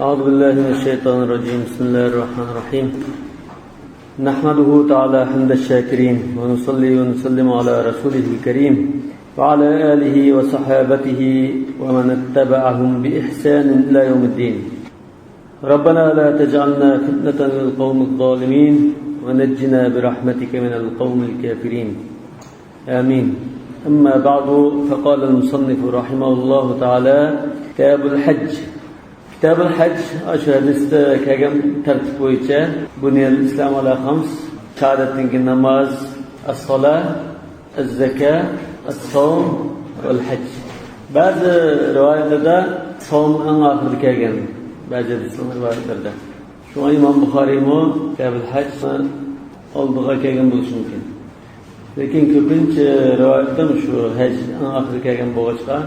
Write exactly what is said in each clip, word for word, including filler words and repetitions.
أعوذ بالله من الشيطان الرجيم. بسم الله الرحمن الرحيم. نحمده تعالى حمد الشاكرين، ونصلي ونسلم على رسوله الكريم، وعلى آله وصحابته ومن اتبعهم بإحسان إلى يوم الدين. ربنا لا تجعلنا فتنة للقوم الظالمين، ونجنا برحمتك من القوم الكافرين. آمين. أما بعد، فقال المصنف رحمه الله تعالى: كتاب الحج. كتاب الحج، ئاشۇ ھەدىستە كەلگەن تەرتىپ بويىچە، بني الإسلام على خمس، شاھادەتتىن كېيىن ناماز، الصلاة، الزكاة، الصوم والحج. بەزى رىۋايەتلەردە سوم ئەڭ ئاخىرىدا كەلگەن، بەزى ھەدىسنىڭ رىۋايەتلىرىدە. شۇڭا ئىمام بۇخارىيمۇ كىتابۇل ھەج ئالدىغا كەلگەن بولۇشى مۇمكىن. لېكىن كۆپىنچە رىۋايەتتە شۇ ھەج ئەڭ ئاخىرىدا كەلگەن بولغاچقا،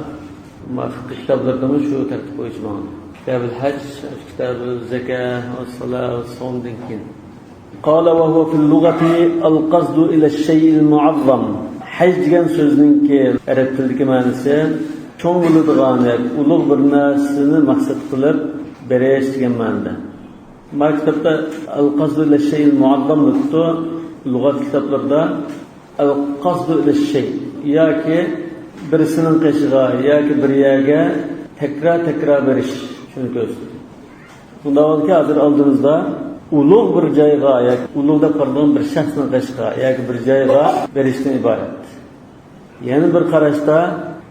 ئەمما فىقھى كىتابلىرىدىمۇ شۇ تەرتىپ بويىچە ماڭىدۇ. كىتابۇل ھەج، كىتابۇل زەكا، ۋەسسالا، ۋەسسومدىن كېيىن. قال وهو في اللغة القصد إلى الشيء المعظم. ھەج دېگەن سۆزنىڭكى ئەرەب تىلىدىكى مەنىسى چوڭ بولىدىغان ياكى ئۇلۇغ بىر نەرسىنى مەقسەت قىلىپ بېرىش دېگەن مەنىدە. ما كىتابتا القصد إلى الشيء المعظم دەپتۇ. لۇغەت كىتابلىرىدا القصد إلى الشيء ياكى بىرسىنىڭ قېشىغا ياكى بىر يەرگە تەكرار-تەكرار بېرىش، شۇنى كۆرسىتىدۇ. شۇنداق بولدىكى، ھازىر ئالدىمىزدا ئۇلۇغ بىر جايغا ياكى ئۇلۇغ دەپ قارىلىدىغان بىر شەخسنىڭ قېشىغا ياكى بىر جايغا بېرىشتىن ئىبارەت. يەنە بىر قاراشتا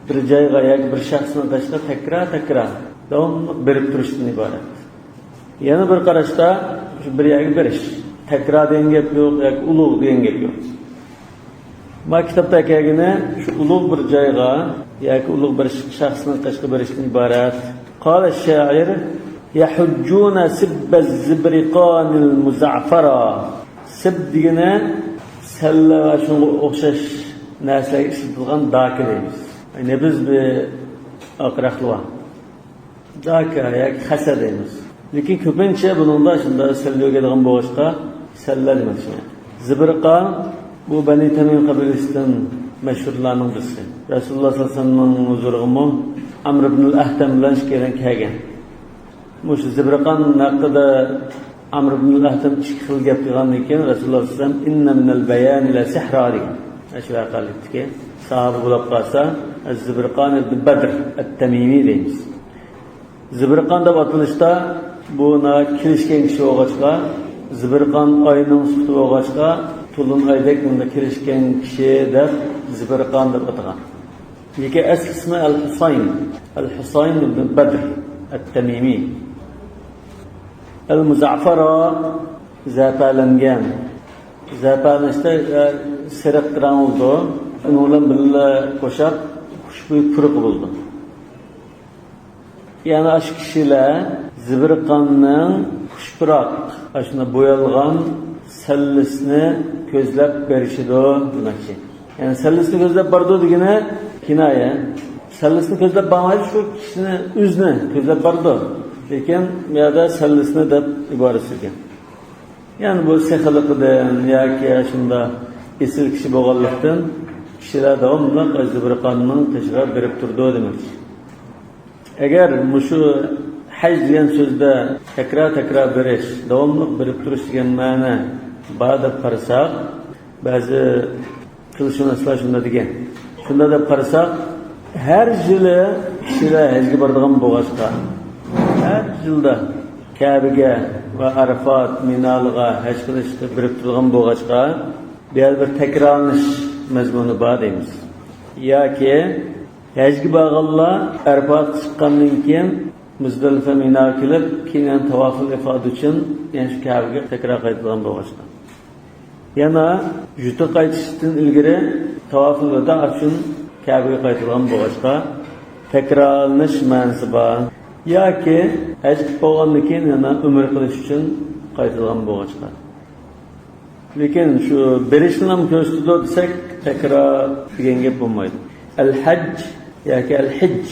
بىر جايغا ياكى بىر شەخسنىڭ قېشىغا تەكرار-تەكرار، داۋاملىق بېرىپ تۇرۇشتىن ئىبارەت. يەنە بىر قاراشتا شۇ بىر يەرگە بېرىش. تەكرار دېگەن گەپ يوق ياكى ئۇلۇغ دېگەن گەپ يوق. ما كىتابتا كەلگىنى شۇ ئۇلۇغ بىر جايغا ياكى ئۇلۇغ بىر شەخسنىڭ قېشىغا بېرىشتىن ئىبارەت. قال الشاعر: يحجون سب الزبرقان المزعفرا. سىب دېگىنى سەللە ۋە شۇنىڭغا ئوخشاش نەرسىلەرگە ئىشلىتىلغان داكا دەيمىز. نېپىز بىر ئاق رەختلىۋا. داكا ياكى خەسە دەيمىز. لېكىن كۆپىنچە بۇنىڭدا شۇنداق سەللە يۆگەيدىغان بولغاچقا، سەللە دېمەكچى. زىبرىقان، بۇ بەنى تەمىم قەبىلىسىدىن مەشھۇرلارنىڭ بىرسى. رەسۇلۇللاھ سەللەللاھۇ ئەلەيھى ۋەسەللەمنىڭ ھۇزۇرىغىمۇ ئەمر ئىبنۇل ئەھتەم بىلەن ئىككىيلەن كەلگەن. مۇشۇ زىبرىقان ھەققىدە ئەمر ئىبنۇل ئەھتەم ئىككى خىل گەپ قىلغاندىن كېيىن، رەسۇلۇللاھ سەللەللاھۇ ئەلەيھى ۋەسەللەم: «ئىننە مىنەل بەيانى لە سىھرا» دېگەن. ئاشۇ ۋەقەلىكتىكى ساھابە بولاپ قالسا، زىبرىقان ئىبن بەدر ئەت-تەمىمى دەيمىز. زىبرىقان دەپ ئاتىلىشتا، بۇ ناھايىتى كېلىشكەن كىشى بولغاچقا، زىبرىقان ئاينىڭ سۈپىتى بولغاچقا، تولۇن ئايدەك بۇندا كېلىشكەن كىشى دەپ زىبرىقان دەپ ئاتىغان. لېكىن ئەسلى ئىسمى ئەل-ھۇساين. ئەل-ھۇساين ئىبن بەدر ئەت-تەمىمى. ئەل-مۇزەففەرا، زەپەرلەنگەن. زەپەرلىنىشتە، ئە، سېرىق رەڭ بولىدۇ. ئۇنىڭ بىلەن بىللە قوشاپ خۇشبۇي پۇرىقى بولىدۇ. يەنى ئاشۇ كىشىلەر زىبرىقاننىڭ خۇشپۇراق، ئاشۇنداق بويالغان سەللىسىنى كۆزلەپ بېرىشىدۇ دېمەكچى. يەنى سەللىسىنى كۆزلەپ بارىدۇ دېگىنى كىنايە. سەللىسىنى كۆزلەپ بارمايدۇ، شۇ كىشىنى ئۆزىنى كۆزلەپ بارىدۇ. لېكىن بۇ يەردە سەللىسىنى دەپ ئىبارە سۈرگەن. يەنى بۇ سېخىيلىقىدىن ياكى شۇنداق ئېسىل كىشى بولغانلىقتىن، كىشىلەر داۋاملىق زىبرىقاننىڭ قېشىغا بېرىپ تۇرىدۇ دېمەكچى. ئەگەر مۇشۇ ھەج دېگەن سۆزدە تەكرار-تەكرار بېرىش، داۋاملىق بېرىپ تۇرۇش دېگەن مەنە بار دەپ قارىساق، بەزى تىلشۇناسلار شۇنداق دېگەن. شۇنداق دەپ قارىساق، ھەر يىلى كىشىلەر ھەجگە بارىدىغان بولغاچقا، ھەر يىلدا كەبىگە ۋە ئەرفات، مىنالىغا ھەج قىلىشقا بېرىپ تۇرىدىغان بولغاچقا، بۇ يەردە بىر تەكرارلىنىش مەزمۇنى بار دەيمىز. ياكى ھەجگە بارغانلار ئەرپاتقا چىققاندىن كېيىن مۇزدەلىپە، مىناغا كېلىپ، كېيىن يەنە تاۋافۇل ئىفادە ئۈچۈن يەنە شۇ كەبىگە تەكرار قايتىدىغان بولغاچقا. يەنە يۇرتىغا قايتىشتىن ئىلگىرى تاۋافۇل ۋىدا ئۈچۈن كەبىگە قايتىدىغان بولغاچقا، تەكرارلىنىش مەنىسى بار. ياكى ھەج قىلىپ بولغاندىن كېيىن يەنە ئۆمرە قىلىش ئۈچۈن قايتىدىغان بولغاچقا. لېكىن شۇ بېرىشنىلا كۆرسىتىدۇ دېسەك، تەكرار دېگەن گەپ بولمايدۇ. ئەل-ھەج ياكى ئەل-ھىج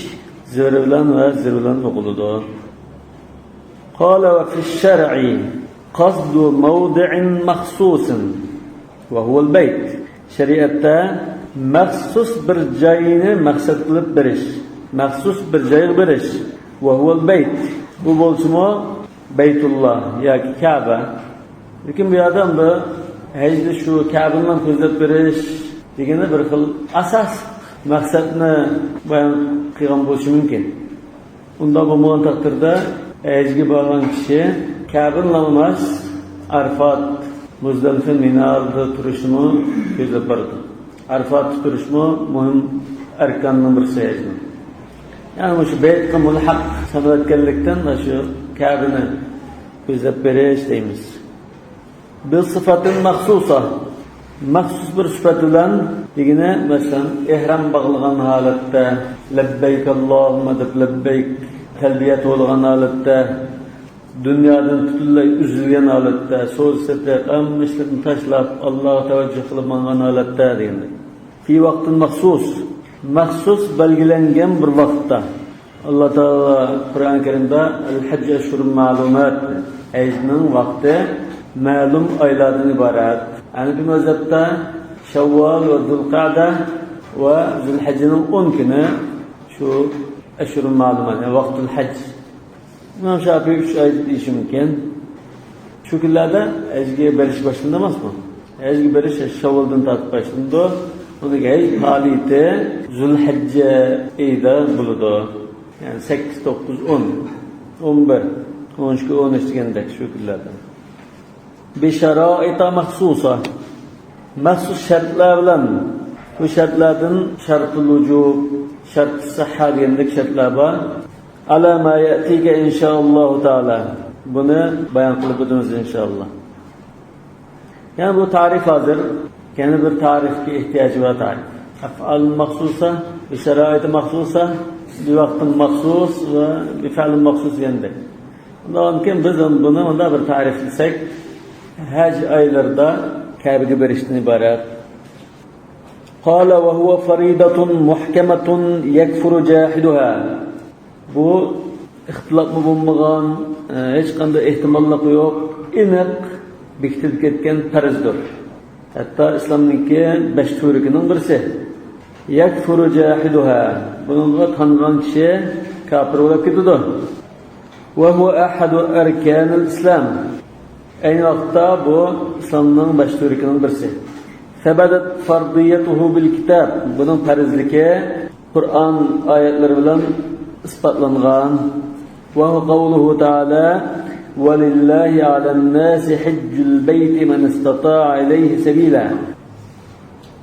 زىر بىلەن ۋە زىر بىلەن ئوقۇلىدۇ. قال وفي الشرع قصد موضع مخصوص وهو البيت. شەرىئەتتە مەخسۇس بىر جاينى مەقسەت قىلىپ بېرىش، مەخسۇس بىر جايغا بېرىش، وهو البيت، بۇ بولسىمۇ بەيتۇللا ياكى كەبە. لېكىن بۇ يەردە بۇ ھەجدە شۇ كەبىنى كۆزلەپ بېرىش دېگىنى بىر خىل ئاساسلىق مەقسەتنى بايان قىلغان بولۇشى مۇمكىن. ئۇنداق بولمىغان تەقدىردە، ھەجگە بارغان كىشى كەبىنى ئەمەس، ئارىفات، مۇزدەلىفە، مىنادا تۇرۇشنىمۇ كۆزلەپ بارىدۇ. ئارىفاتتا تۇرۇشمۇ مۇھىم ئەركاننىڭ بىرسى ھەجنىڭ. يەنى مۇشۇ بەيتقا مۇلھەق سانىلىۋەتكەنلىكتىن، شۇ كەبىنى كۆزلەپ بېرىش دەيمىز. بىسىفەتىن مەخسۇسە. مەخسۇس بىر سۈپەت بىلەن دېگىنى، مەسىلەن، ئېھرام باغلىغان ھالەتتە، لەببەيك ئاللاھۇممە دەپ لەببەيك تەلبىيە توۋلىغان ھالەتتە، دۇنيادىن پۈتۈنلەي ئۈزۈلگەن ھالەتتە، سودا سېتىق، ھەممە ئىشلىرىنى تاشلاپ، ئاللاغا تەۋەججۇھ قىلىپ ماڭغان ھالەتتە دېگەندەك. في وقت مخصوص، مەخسۇس بەلگىلەنگەن بىر ۋاقىتتا. ئاللا تائالا قۇرئان كەرىمدە، الحج أشهر معلومات، ھەجنىڭ ۋاقتى مەلۇم ئايلاردىن ئىبارەت. ھەنەفىي مەزھەپتە شەۋۋال ۋە زۇلقەدە ۋە زۇلھەججىنىڭ ئون كۈنى شۇ أشهر معلومات، يەنى ۋاقتۇل ھەج. ئىمام شافىئىي ئۈچ ئاي دېيىشى مۇمكىن. شۇ كۈنلەردە ھەجگە بېرىش باشلىنىدۇ ئەمەسمۇ؟ ھەجگە بېرىش شەۋۋالدىن تارتىپ باشلىنىدۇ. ئۇنىڭ ھەج پائالىيىتى زۇلھەججە ئېيىدا بولىدۇ. يەنى سەككىز، توققۇز، ئون، ئون بىر، ئون ئىككى، ئون ئۈچ دېگەندەك شۇ كۈنلەردە. بشرائط مخصوصة، مەخسۇس شەرتلەر بىلەن. بۇ شەرتلەردىن شەرتۇل ۋۇجۇب، شەرتۇس سىھھە دېگەندەك شەرتلەر بار. على ما يأتيك إن شاء الله تعالى. بۇنى بايان قىلىپ ئۆتىمىز، ئىنشائاللا. يەنى بۇ تارىف ھازىر يەنە بىر تارىفقا ئېھتىياجى بار تارىف. أفعال مخصوصة، بشرائط مخصوصة، بوقت مخصوص ۋە بفعل مخصوص دېگەندەك. ئۇندىن كېيىن بىز بۇنى مۇنداق بىر تارىفلىسەك، ھەج ئايلىرىدا كەبىگە بېرىشتىن ئىبارەت. قال وهو فريضة محكمة يكفر جاحدها. بۇ ئىختىلاپمۇ بولمىغان، ھېچقانداق ئېھتىماللىقى يوق، ئېنىق بېكىتىلىپ كەتكەن پەرزدۇر. ھەتتا ئىسلامنىڭكى بەش تۈۋرۈكىنىڭ بىرسى. يكفر جاحدها. بۇنىڭغا تانغان كىشى كاپىر بولۇپ كېتىدۇ. وهو أحد أركان الإسلام. ئەينى ۋاقىتتا بۇ ئىسلامنىڭ بەش تۈۋرۈكىنىڭ بىرسى. ثبتت فرضيته بالكتاب. بۇنىڭ پەرزلىكى قۇرئان ئايەتلىرى بىلەن ئىسپاتلانغان. وهو قوله تعالى: ولله على الناس حج البيت من استطاع إليه سبيلا.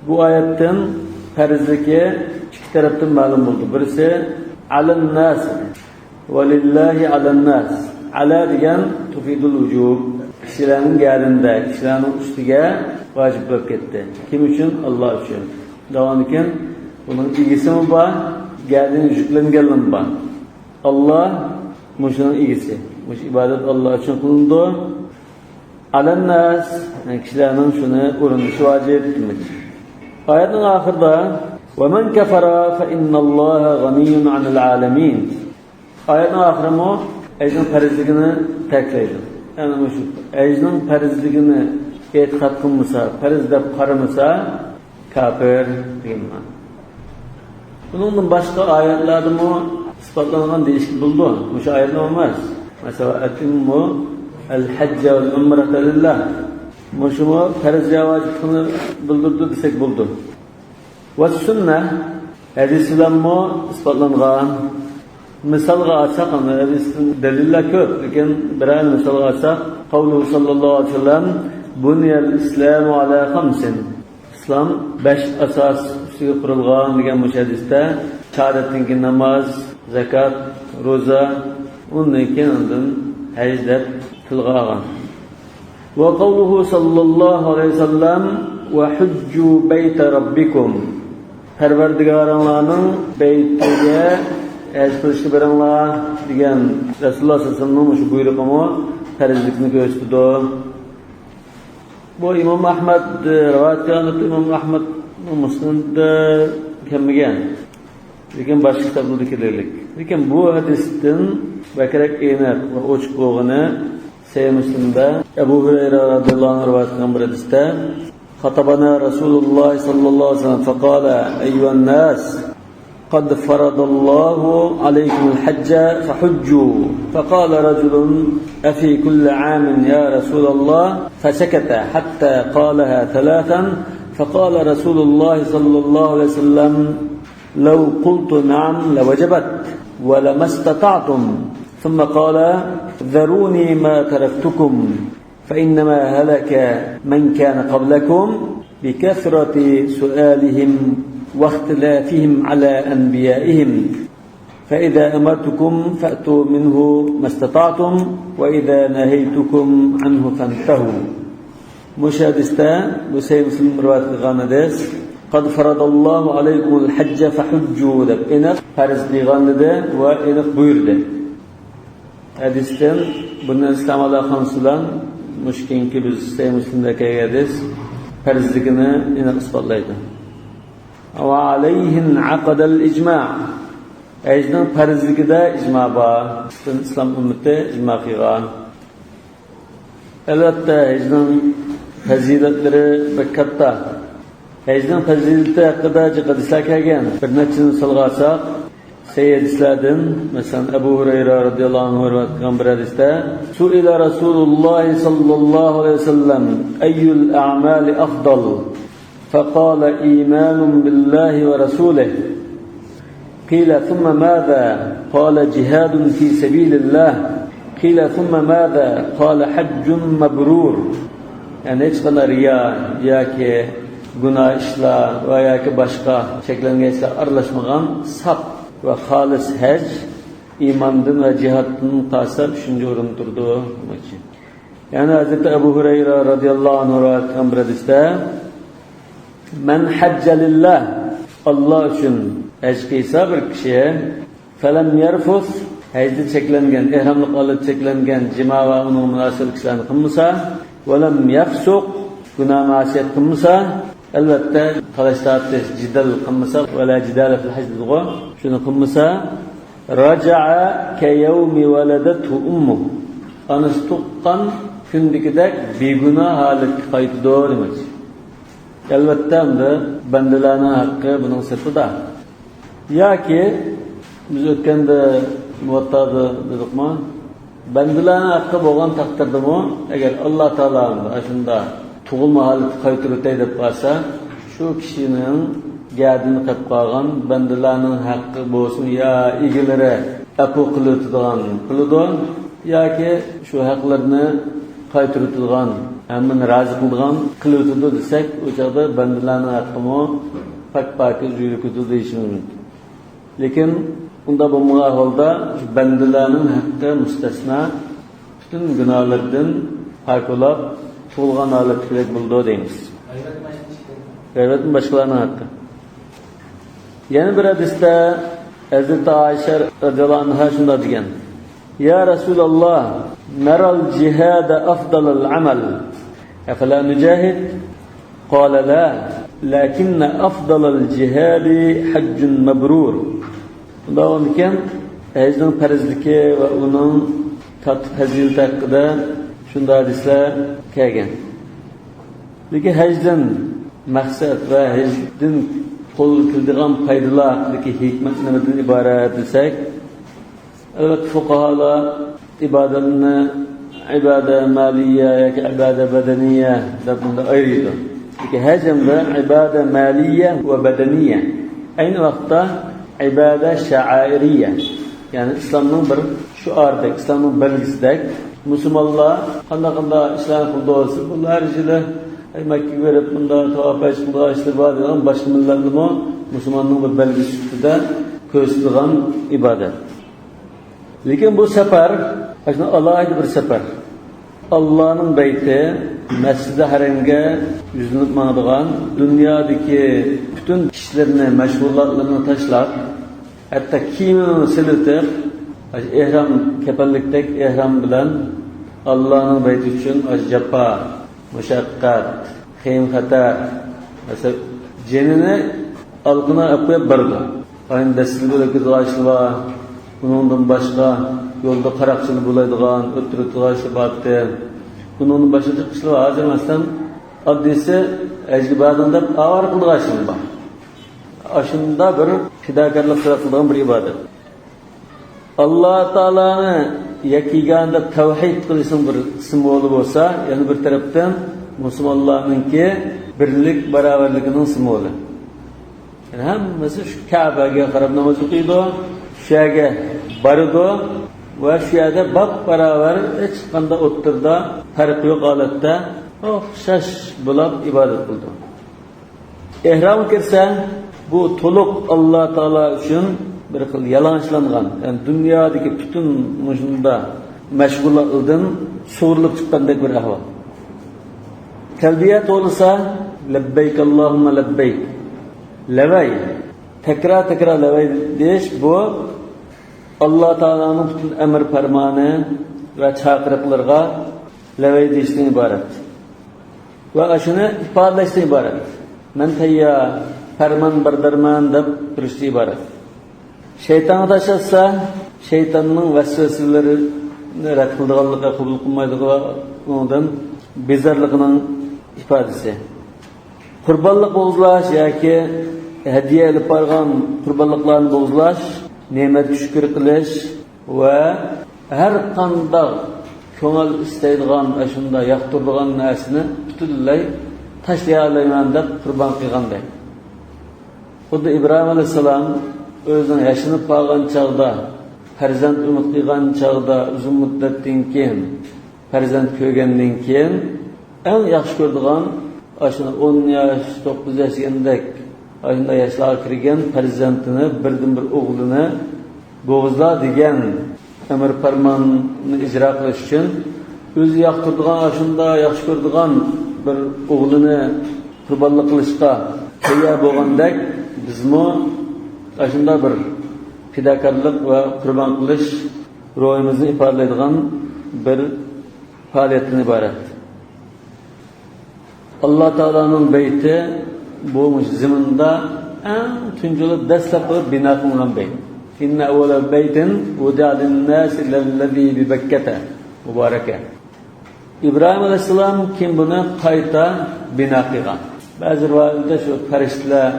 بۇ ئايەتتىن پەرزلىكى ئىككى تەرەپتىن مەلۇم بولدى. بىرسى، على الناس، ولله على الناس. على دېگەن تفيد الوجوب. كىشىلەرنىڭ گەدىنىدە، كىشىلەرنىڭ ئۈستىگە ۋاجىپ بولۇپ كەتتى. كىم ئۈچۈن؟ ئاللا ئۈچۈن. دەۋامىدىكىن بۇنىڭ ئىگىسىمۇ بار، گەدىنى يۈكلەنگەنلىمۇ بار. ئاللا مۇشۇنىڭ ئىگىسى. مۇشۇ ئىبادەت ئاللا ئۈچۈن قىلىنىدۇ. على الناس، يەنى كىشىلەرنىڭ شۇنى ئورۇندىشى ۋاجىپ دېمەكچى. ئايەتنىڭ ئاخىرىدا، ومن كفر فإن الله غني عن العالمين. ئايەتنىڭ ئاخىرىمۇ ھەجنىڭ پەرزلىكىنى تەكىتلەيدۇ. يەنى مۇشۇ ھەجنىڭ پەرزلىكىنى ئېتىقاد قىلمىسا، پەرز دەپ قارىمىسا، كاپىر دېگەن مەنە. بۇنىڭدىن باشقا ئايەتلەردىمۇ ئىسپاتلانغان دېيىشكە بولىدۇ. مۇشۇ ئايەتلا ئەمەس. مەسىلەن، أتموا الحج والعمرة لله. مۇشۇمۇ پەرز ۋە ۋاجىپلىقنى بىلدۈرىدۇ دېسەك بولىدۇ. والسنة، ھەدىس بىلەنمۇ ئىسپاتلانغان. مىسالغا ئالساق، ئەمما ھەدىستىن دەلىللەر كۆپ، لېكىن بىرەر مىسالغا ئالساق، قوله صلى الله عليه وسلم: بني الإسلام على خمس. ئىسلام بەش ئاساس ئۈستىگە قۇرۇلغان دېگەن مۇشۇ ھەدىستە شاھادەتتىن كېيىن ناماز، زاكات، روزا، ئۇندىن كېيىن ئاندىن ھەج دەپ تىلغا ئالغان. وقوله صلى الله عليه وسلم: وحجوا بيت ربكم. پەرۋەردىگارىڭلارنىڭ بەيتىگە ھەج قىلىشقا بېرىڭلار دېگەن رەسۇلۇللا سەللەللاھۇ ئەلەيھى ۋەسەللەمنىڭ مۇشۇ بۇيرۇقىمۇ پەرزلىكنى كۆرسىتىدۇ. بۇ ئىمام ئەھمەد رىۋايەت قىلغان، ئىمام ئەھمەدنىڭ مۇسنىدىدا كەلمىگەن. لېكىن باشقا كىتابلاردا كېلەرلىك. لېكىن بۇ ھەدىستىن بەكرەك ئېنىق ۋە ئوچۇق بولغىنى سەھىھ مۇسلىمدا ئەبۇ ھۇرەيرە رەزىياللاھۇ ئەنھۇ رىۋايەت قىلغان بىر ھەدىستە، خطبنا رسول الله صلى الله عليه وسلم فقال: أيها الناس، قد فرض الله عليكم الحج فحجوا. فقال رجل: أفي كل عام يا رسول الله؟ فسكت حتى قالها ثلاثا، فقال رسول الله صلى الله عليه وسلم: لو قلت نعم لوجبت ولما استطعتم. ثم قال: ذروني ما تركتكم، فإنما هلك من كان قبلكم بكثرة سؤالهم واختلافهم على أنبيائهم، فإذا أمرتكم فأتوا منه ما استطعتم، وإذا نهيتكم عنه فانتهوا. مۇشۇ ھەدىستە، بۇ سەھىھ مۇسلىم رىۋايەت قىلغان ھەدىس، قد فرض الله عليكم الحج فحجوا دەپ ئېنىق پەرز قىلغان دېدى ۋە ئېنىق بۇيرۇدى. ھەدىستىن بۇندىن ئىسلام ئالاقىمىز بىلەن مۇشۇ كېيىنكى بىز سەھىھ مۇسلىمدا كەلگەن ھەدىس پەرزلىكىنى ئېنىق ئىسپاتلايدۇ. وعليه انعقد الإجماع. ھەجنىڭ پەرزلىكىدە ئىجما بار. پۈتۈن ئىسلام ئۈممىتى ئىجما قىلغان. ئەلۋەتتە، ھەجنىڭ پەزىلەتلىرى بەك كاتتا. ھەجنىڭ پەزىلىتى ھەققىدە جىق ھەدىسلەر كەلگەن. بىر نەچچىنى تىلغا ئالساق، سەھىھ ھەدىسلەردىن، مەسىلەن، ئەبۇ ھۇرەيرە رەزىياللاھۇ ئەنھۇ رىۋايەت قىلغان بىر ھەدىستە، سئل رسول الله صلى الله عليه وسلم: أي الأعمال أفضل؟ فقال: إيمان بالله ورسوله. قيل: ثم ماذا؟ قال: جهاد في سبيل الله. قيل: ثم ماذا؟ قال: حج مبرور. يەنى ھېچقانداق رىيا ياكى گۇناھ ئىشلار ۋە ياكى باشقا چەكلەنگەن ئىشلار ئارىلاشمىغان ساپ ۋە خالىس ھەج، ئىماندىن ۋە جىھادتىن قالسا ئۈچىنچى ئورۇندا تۇرىدۇ. يەنى ھەزرىتى ئەبۇ ھۇرەيرە رەزىياللاھۇ ئەنھۇ رىۋايەت قىلغان بىر ھەدىستە، مەن ھەججە لىللاھ، ئاللا ئۈچۈن ھەج قىلسا بىر كىشى، فەلەم يەرفۇس، ھەجدە چەكلەنگەن، ئېھراملىق ھالەتتە چەكلەنگەن جىما ۋە ئۇنىڭ مۇناسىۋەتلىك ئىشلارنى قىلمىسا، ۋەلەم يەفسۇق، گۇناھ مەسىيەت قىلمىسا، ئەلۋەتتە، تالاش تارتىش، جېدەل قىلمىسا، ۋەلا جىدالە فىل ھەج دېدىغۇ، شۇنى قىلمىسا، رەجەئە كەيەۋمى ۋەلەدەتھۇ ئۇممۇھ، ئانىسى تۇغقان كۈندىكىدەك بىگۇناھ ھالەتكە قايتىدۇ دېمەكچى. ئەلۋەتتە، ئەمدى بەندىلەرنىڭ ھەققى بۇنىڭ سىرتىدا. ياكى بىز ئۆتكەندە مۇۋەتتادا دېدۇقمۇ؟ بەندىلەرنىڭ ھەققى بولغان تەقدىردىمۇ، ئەگەر ئاللا تائالا ئاشۇنداق تۇغۇلما ھالەتكە قايتۇرۇۋېتەي دەپ قالسا، شۇ كىشىنىڭ گەدىنى قېپىپ قالغان بەندىلەرنىڭ ھەققى بولسۇن يا ئىگىلىرى ئەپۇ قىلىۋېتىدىغان قىلىدۇ، ياكى شۇ ھەقلىرىنى قايتۇرۇۋېتىدىغان، ھەممىنى رازى قىلىدىغان قىلىۋېتىدۇ دېسەك، ئۇ چاغدا بەندىلەرنىڭ ھەققىمۇ پاك-پاكىز يۈرۈپ كېتىدۇ دېيىشىمىز مۇمكىن. لېكىن ئۇنداق بولمىغان ھالدا شۇ بەندىلەرنىڭ ھەققى مۇستەسنا، پۈتۈن گۇناھلىرىدىن پاك بولاپ، تۇغۇلغان ھالەتتىكىدەك بولىدۇ دەيمىز. غەيۋەتمۇ باشقىلارنىڭ ھەققى. يەنە بىر ھەدىستە ھەزرىتى ئائىشە رەزىياللاھۇ ئەنھا شۇنداق دېگەن: يا رسول الله، نرى الجهاد أفضل العمل، أفلا نجاهد؟ قال: لا، لكن أفضل الجهاد حج مبرور. بۇنداق بولغاندىكىن، ھەجنىڭ پەرزلىكى ۋە ئۇنىڭ كاتتا پەزىلىتى ھەققىدە شۇنداق ھەدىسلەر كەلگەن. لېكىن ھەجدىن مەقسەت ۋە ھەجدىن قولغا كېلىدىغان پايدىلار ھەققىدىكى ھېكمەت نېمىدىن ئىبارەت دېسەك، ئەلۋەتتە، فۇقاھالار ئىبادەتنى ئىبادە مالىيە ياكى ئىبادە بەدەنىيە دەپ بۇنداق ئايرىيدۇ. لېكىن ھەج ھەمدە ئىبادە مالىيە ۋە بەدەنىيە، ئەينى ۋاقىتتا ئىبادە شائىرىيە، يەنى ئىسلامنىڭ بىر شوئارىدەك، ئىسلامنىڭ بەلگىسىدەك. مۇسۇلمانلار قانداق-قانداق ئىشلارنى قىلىدۇ دېسە، بۇلار ھەر يىلى مەككىگە بېرىپ، بۇنداق تاۋاپ ھەج قىلىدىغان ئىشلىرى بار دەيدىغان، باشقا مىللەتلىرىمۇ مۇسۇلماننىڭ بىر بەلگىسى سۈپىتىدە كۆرسىتىدىغان ئىبادەت. لېكىن بۇ سەپەر، ئاشۇنداق ئالاھىدە بىر سەپەر. ئاللانىڭ بەيتى، مەسجىدى ھەرەمگە يۈزلىنىپ ماڭىدىغان، دۇنيادىكى پۈتۈن ئىشلىرىنى، مەشغۇلاتلىرىنى تاشلاپ، ھەتتا كىيىمىنى سېلىۋېتىپ، ئاشۇ ئېھرام، كەپەنلىكتەك ئېھرام بىلەن ئاللانىڭ بەيتى ئۈچۈن ئاشۇ جاپا، مۇشەققەت، قىيىن خەتەر، مەسىلەن، جېنىنى ئالىقىنى ئەپ قويۇپ بارىدۇ. ئاينى دەسسىلىگە ئۆلۈپ كېتىدىغان ئىشلار بار. ئۇنىڭدىن باشقا يولدا قاراقچىلىق بولايدىغان، ئۆلتۈرۈۋېتىدىغان ئىشلار بارتتى. ئۇنىڭدىن باشقا جىق ئىشلار بار. ھازىر، مەسىلەن، ئاددىيسى ھەجگە باردىڭ دەپ ئاۋارە قىلىدىغان ئىشلار بار. ئاشۇنداق بىر پىداكارلىق تەلەپ قىلىدىغان بىر ئىبادەت. ئاللا تائالانى يەككىگانە دەپ تەۋھىد قىلىشنىڭ بىر سىمۋولى بولسا، يەنە بىر تەرەپتىن مۇسۇلمانلارنىڭكى بىرلىك، باراۋەرلىكىنىڭ سىمۋولى. يەنى ھەممىسى شۇ كەبەگە قاراپ ناماز ئوقۇيدۇ، شۇ يەرگە بارىدۇ ۋە شۇ يەردە باپباراۋەر، ھېچقانداق ئوتتۇرىدا پەرق يوق ھالەتتە ئوخشاش بولاپ ئىبادەت قىلىدۇ. ئېھرامغا كىرسە، بۇ تولۇق ئاللا تائالا ئۈچۈن بىر خىل يالىڭاچلانغان، يەنى دۇنيادىكى پۈتۈن مۇشۇنداق مەشغۇلاتلاردىن سۇغۇرۇلۇپ چىققاندەك بىر ئەھۋال. تەلبىيە توۋلىسا، لەببەيك ئاللاھۇممە لەببەيك. لەۋەي. تەكرار-تەكرار لەۋەي دېيىش، بۇ ئاللا تائالانىڭ پۈتۈن ئەمر پەرمانى ۋە چاقىرىقلىرىغا لەۋەي دېيىشتىن ئىبارەت. ۋە ئاشۇنى ئىپادىلەشتىن ئىبارەت. مەن تەييار، پەرمان بەردارمەن دەپ تۇرۇشتىن ئىبارەت. شەيتانغا تاش ئاتسا، شەيتاننىڭ ۋەسۋەسىلىرىنى رەت قىلىدىغانلىقى، قوبۇل قىلمايدىغانلىقى، ئۇنىڭدىن بىزارلىقىنىڭ ئىپادىسى. قۇربانلىق بوغۇزلاش ياكى ھەدىيە ئېلىپ بارغان قۇربانلىقلارنى بوغۇزلاش، نېمەتكە شۈكۈر قىلىش ۋە ھەر قانداق كۆڭۈل ئىستەيدىغان، ئاشۇنداق ياقتۇرىدىغان نەرسىنى پۈتۈنلەي تاشلىيالايمەن دەپ قۇربان قىلغاندەك. خۇددى ئىبراھىم ئەلەيھىسسالام ئۆزىنىڭ ياشىنىپ قالغان چاغدا، پەرزەنت ئۈمىد قىلغان چاغدا، ئۇزۇن مۇددەتتىن كېيىن پەرزەنت كۆرگەندىن كېيىن، ئەڭ ياخشى كۆرىدىغان، ئاشۇ ئون ياش، توققۇز ياش دېگەندەك، ئاشۇنداق ياشلارغا كىرگەن پەرزەنتىنى، بىردىنبىر ئوغلىنى بوغۇزلا دېگەن ئەمر پەرماننى ئىجرا قىلىش ئۈچۈن، ئۆزى ياقتۇرىدىغان، ئاشۇنداق ياخشى كۆرىدىغان بىر ئوغلىنى قۇربانلىق قىلىشقا تەييار بولغاندەك، بىزمۇ ئاشۇنداق بىر پىداكارلىق ۋە قۇربان قىلىش روھىمىزنى ئىپادىلەيدىغان بىر پائالىيەتتىن ئىبارەت. ئاللا تائالانىڭ بەيتى بۇ مۇشۇ زېمىندا ئەڭ تۇنجى بولۇپ دەسلەپ بولۇپ بىنا قىلىنغان بەيت. إن أول بيت وضع للناس للذي ببكة مباركا. ئىبراھىم ئەلەيھىسسالام كېيىن بۇنى قايتا بىنا قىلغان. بەزى رىۋايەتلەردە شۇ پەرىشتىلەر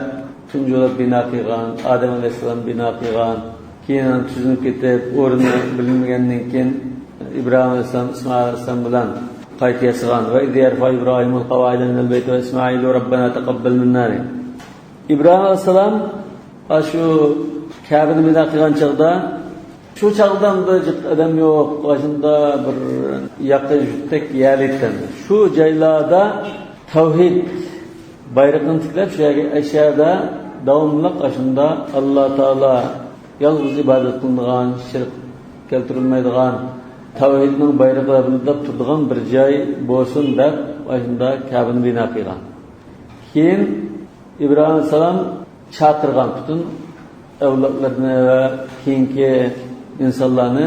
تۇنجى بولۇپ بىنا قىلغان، ئادەم ئەلەيھىسسالام بىنا قىلغان، كېيىن تۈزۈلۈپ كېتىپ، ئورنى بىلىنمىگەندىن كېيىن، ئىبراھىم ئەلەيھىسسالام، ئىسمائىل ئەلەيھىسسالام بىلەن قايتا ياسىغان. وإذ يرفع إبراهيم القواعد من البيت وإسماعيل ربنا تقبل منا دەيدۇ. ئىبراھىم ئەلەيھىسسالام ئاشۇ كەبىنى بىنا قىلغان چاغدا، شۇ چاغدا ئەمدى جىق ئادەم يوق، ئاشۇنداق بىر ياقا يۇرتتەك يەر ئىكەن. شۇ جايلاردا تەۋھىد بايرىقىنى تىكلەپ، شۇ يەرگە، ئەشەدە داۋاملىق ئاشۇنداق ئاللا تائالا يالغۇز ئىبادەت قىلىنىدىغان، شىرك كەلتۈرۈلمەيدىغان، تەۋھىدنىڭ بايرىقى لەپىلدەپ تۇرىدىغان بىر جاي بولسۇن دەپ، ئاشۇنداق كەبىنى بىنا قىلغان. كېيىن ئىبراھىم ئەلەيھىسسالام چاقىرغان پۈتۈن ئەۋلادلىرىنى ۋە كېيىنكى ئىنسانلارنى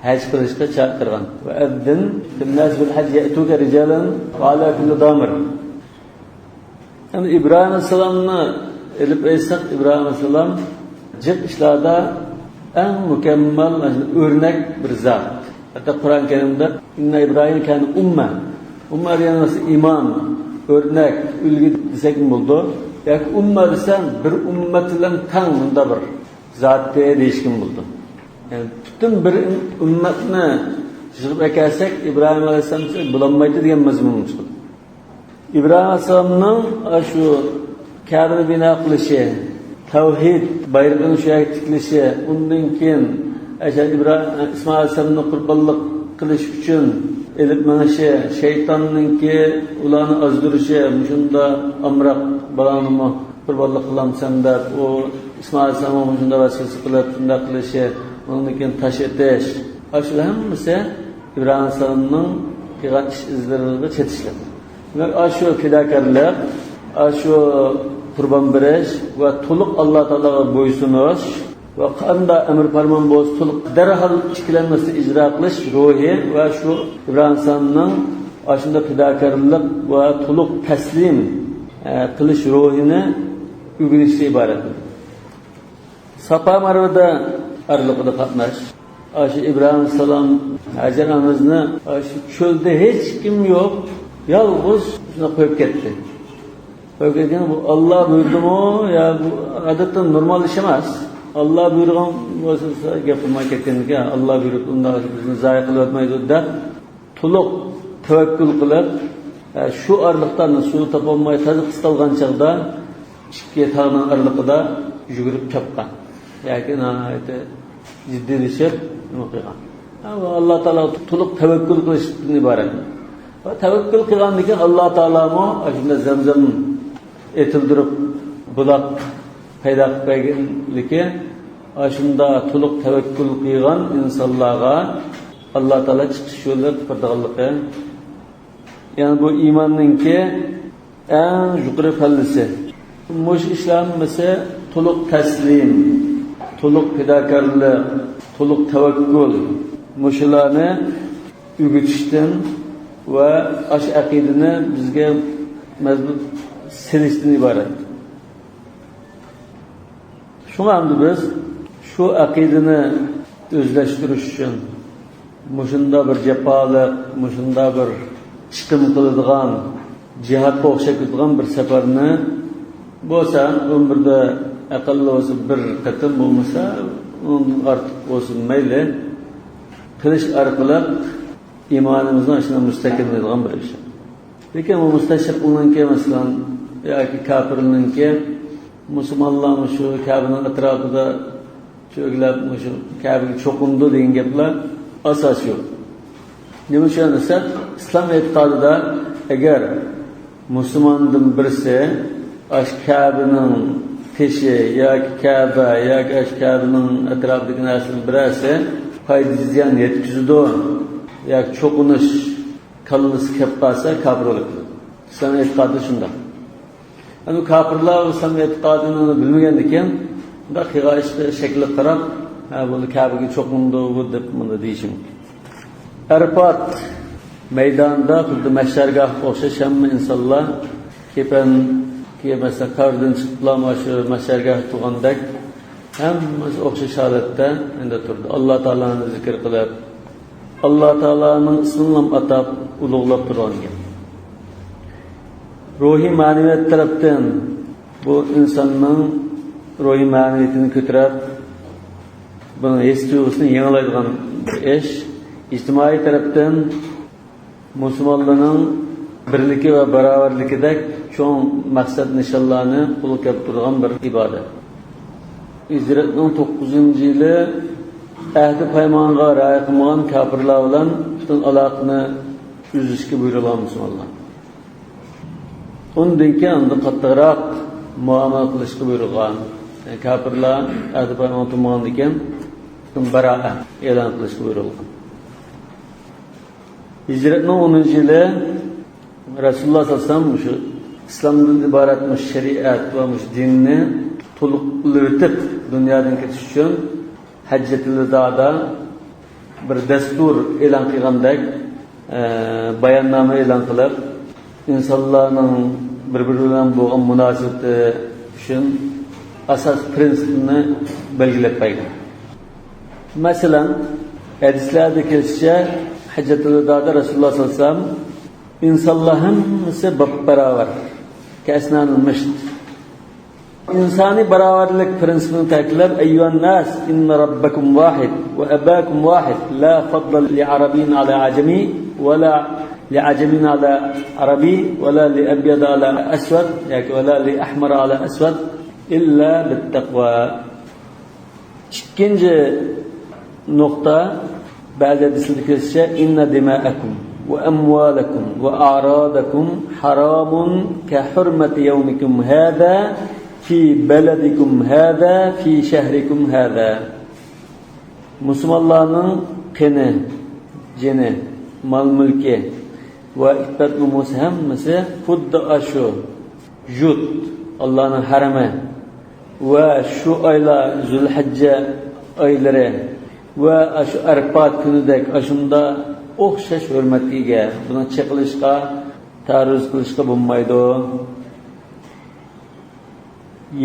ھەج قىلىشقا چاقىرغان. وأذن في الناس بالحج يأتوك رجالا وعلى كل ضامر. يەنى ئىبراھىم ئەلەيھىسسالامنى ئېلىپ ئېيتساق، ئىبراھىم ئەلەيھىسسالام جىق ئىشلاردا ئەڭ مۇكەممەل، ئۆرنەك بىر زات. ھەتتا قۇرئان كەرىمدە، إن إبراهيم كان أمة. ئۇممە دېگەن نەرسە ئىمام، ئۆرنەك، ئۈلگە دېسەكمۇ بولىدۇ. ياكى ئۇممە دېسەم، بىر ئۈممەت بىلەن تەڭ مۇنداق بىر زاتتى دېيىشكىمۇ بولىدۇ. يەنى پۈتۈن بىر ئۈممەتنى يىغىپ ئەكەلسەك، ئىبراھىم ئەلەيھىسسالام دېسەك بولالمايتتى دېگەن مەزمۇنغا چىقىدۇ. ئىبراھىم ئەلەيھىسسالامنىڭ ئاشۇ كەبىنى بىنا قىلىشى، تەۋھىد بايرىقىنى شۇ يەرگە تىكلىشى، ئۇندىن كېيىن ئەشە ئىبراھىم، ئىسمائىل ئەلەيھىسسالامنى قۇربانلىق قىلىش ئۈچۈن ئېلىپ مېڭىشى، شەيتاننىڭكى ئۇلارنى ئازدۇرۇشى، مۇشۇنداق ئامراق بالاڭنىمۇ قۇربانلىق قىلامسەن دەپ، ئۇ ئىسمائىل ئەلەيھىسسالامغا مۇشۇنداق ۋەسۋەسە قىلىپ، شۇنداق قىلىشى، ئۇنىڭدىن كېيىن تاش ئېتىش، ئاشۇلار ھەممىسى ئىبراھىم ئەلەيھىسسالامنىڭ قىلغان ئىش ئىزلىرىغا چېتىشلىق. دېمەك، ئاشۇ پىداكارلىق، ئاشۇ قۇربان بېرىش ۋە تولۇق ئاللا تائالاغا بويسۇنۇش ۋە قانداق ئەمر پەرمان بولسا تولۇق دەرھال ئىككىلەنمەستىن ئىجرا قىلىش روھى ۋە شۇ ئىبراھىم ئەلەيھىسسالامنىڭ ئاشۇنداق پىداكارلىق ۋە تولۇق تەسلىم، ئە، قىلىش روھىنى ئۆگىنىشتىن ئىبارەت. ساپا مەرۋىدە ئارىلىقىدا قاتناش. ئاشۇ ئىبراھىم ئەلەيھىسسالام ھاجەر ئانىمىزنى ئاشۇ چۆلدە ھېچكىم يوق، يالغۇز شۇنداق قويۇپ كەتتى. بۇ ئاللا بۇيرۇدىمۇ يا، بۇ ئادەتتە نورمال ئىش ئەمەس. ئاللا بۇيرۇغان بولسا گەپ قىلماي كەتكەندىكىن، ئاللا بۇيرۇپ ئۇنداق بىزنى زايە قىلىۋەتمەيدۇ دەپ، تولۇق تەۋەككۈل قىلىپ، ئە، شۇ ئارىلىقتا سۇ تاپالماي تازا قىستالغان چاغدا ئىككى تاغنىڭ ئارىلىقىدا يۈگۈرۈپ چاپقان ياكى ناھايىتى جىددىيلىشىپ نېمە قىلغان. ھە، بۇ ئاللا تائالاغا تولۇق تەۋەككۈل قىلىشتىن ئىبارەت. ۋە تەۋەككۈل قىلغاندىن كېيىن ئاللا تائالامۇ ئاشۇنداق زەمزەم ئېتىلدۈرۈپ، بۇلاق پەيدا قىلىپ بەرگەنلىكى، ئاشۇنداق تولۇق تەۋەككۈل قىلغان ئىنسانلارغا ئاللا تائالا چىقىش يولى قىلىپ بېرىدىغانلىقى. يەنى بۇ ئىماننىڭكى ئەڭ يۇقىرى پەللىسى. مۇشۇ ئىشلار ھەممىسى تولۇق تەسلىم، تولۇق پىداكارلىق، تولۇق تەۋەككۈل، مۇشۇلارنى ئۆگىتىشتىن ۋە ئاشۇ ئەقىدىنى بىزگە مەزمۇت سېلىشتىن ئىبارەت. شۇڭا ئەمدى بىز شۇ ئەقىدىنى ئۆزلەشتۈرۈش ئۈچۈن، مۇشۇنداق بىر جاپالىق، مۇشۇنداق بىر چىقىم قىلىدىغان، جىھادقا ئوخشاپ كېتىدىغان بىر سەپەرنى بولسا، ئۆمۈردە ئەقەللىي بولسا بىر قېتىم، بولمىسا ئۇنىڭدىن ئارتۇق بولسۇن مەيلى، قىلىش ئارقىلىق ئىمانىمىزنى ئاشۇنداق مۇستەھكەملەيدىغان بىر ئىش. لېكىن بۇ مۇستەشرىقلارنىڭكى، مەسىلەن، ياكى كاپىرلارنىڭكى، مۇسۇلمانلار مۇشۇ كەبىنىڭ ئەتراپىدا چۆگىلەپ، مۇشۇ كەبىگە چوقۇنىدۇ دېگەن گەپلەر ئاساسى يوق. نېمە ئۈچۈن دېسە، ئىسلام ئېتىقادىدا ئەگەر مۇسۇلماندىن بىرسى ئاشۇ كەبىنىڭ تېشى ياكى كەبە ياكى ئاشۇ كەبىنىڭ ئەتراپىدىكى نەرسىلەرنىڭ بىرەرسى پايدا زىيان يەتكۈزىدۇ ياكى چوقۇنۇش كاللىسى كەپ قالسا، كاپىر بولۇپ كېتىدۇ. ئىسلام ئېتىقادى شۇنداق. ئەنە كاپىرلار ئىسلام ئېتىقادىنى بىلمىگەندىكىن، بۇنداق خىغا ئىشقا شەكلىگە قاراپ، ھە، بۇ كەبىگە چوقۇنىدۇ بۇ دەپ مۇنداق دېيىشى مۇمكىن. ئەرپات مەيدانىدا خۇددى مەھشەرگاھقا ئوخشاش ھەممە ئىنسانلار كېپەن كىيىپ، مەسىلەن، قەبرىدىن چىقىپلا مانا شۇ مەھشەرگاھتا تۇرغاندەك ھەممىسى ئوخشاش ھالەتتە ئەندە تۇرىدۇ. ئاللا تائالانى زىكىر قىلىپ، ئاللا تائالانىڭ ئىسمىنىلا ئاتاپ، ئۇلۇغلاپ تۇرغان گەپ. روھىي مەنىۋىيەت تەرەپتىن بۇ ئىنساننىڭ روھىي مەنىۋىيىتىنى كۆتۈرۈپ، بۇنىڭ ھېس تۇيغۇسىنى يېڭىلايدىغان بىر ئىش. ئىجتىمائىي تەرەپتىن مۇسۇلمانلارنىڭ بىرلىكى ۋە باراۋەرلىكىدەك چوڭ مەقسەت نىشانلارنى قولغا كەلتۈرىدىغان بىر ئىبادەت. ھىجرەتنىڭ توققۇزىنچى يىلى ئەھدى پايمانغا رىئايە قىلمىغان كاپىرلار بىلەن پۈتۈن ئالاقىنى ئۈزۈشكە بۇيرۇلغان مۇسۇلمانلار. ئۇندىن كېيىن ئاندىن قاتتىقراق مۇئامىلە قىلىشقا بۇيرۇلغان. يەنى كاپىرلار ئەھدى پايمان تۇتمىغاندىن كېيىن پۈتۈن باراءە ئېلان قىلىشقا بۇيرۇلغان. ھىجرەتنىڭ ئونىنچى يىلى رەسۇلۇللا سەللەللاھۇ ئەلەيھى ۋەسەللەم مۇشۇ ئىسلامدىن ئىبارەت مۇشۇ شەرىئەت ۋە مۇشۇ دىننى تولۇقلىۋېتىپ دۇنيادىن كېتىش ئۈچۈن ھەججەتۇل ۋىدادا بىر دەستۇر ئېلان قىلغاندەك، ئە، باياننامە ئېلان قىلىپ، ئىنسانلارنىڭ بىر-بىرى بىلەن بولغان مۇناسىۋىتى ئۈچۈن ئاساسىي پىرىنسىپنى بەلگىلەپ بەرگەن. مەسىلەن، ھەدىسلەردە كېلىشىچە، ھەججەتۇل ۋىدادا رەسۇلۇللا سەللەللاھۇ ئەلەيھى ۋەسەللەم ئىنسانلار ھەممىسى باپباراۋەر، كەسنانىڭ مىشت. ئىنسانىي باراۋەرلىك پىرىنسىپىنى تەكىتلەپ، أيها الناس إن ربكم واحد وأباكم واحد لا فضل لعربي على عجمي ولا لعجمي على عربي ولا لأبيض على أسود ياكى ولا لأحمر على أسود إلا بالتقوى. ئىككىنچى نۇقتا، بەزى ھەدىسلەردە كېلىشىچە، إن دماءكم وأموالكم وأعراضكم حرام كحرمة يومكم هذا في بلدكم هذا في شهركم هذا. مۇسۇلمانلارنىڭ قېنى، جېنى، مال-مۈلكى ۋە ئىپپەت-نومۇسى ھەممىسى خۇددى ئاشۇ يۇرت، ئاللانىڭ ھەرىمى ۋە شۇ ئايلار، زۇلھەججە ئايلىرى ۋە ئاشۇ ئەرپات كۈنىدەك ئاشۇنداق ئوخشاش ھۆرمەتكە ئىگە. بۇنى چېقىلىشقا، تەئەررۇز قىلىشقا بولمايدۇ.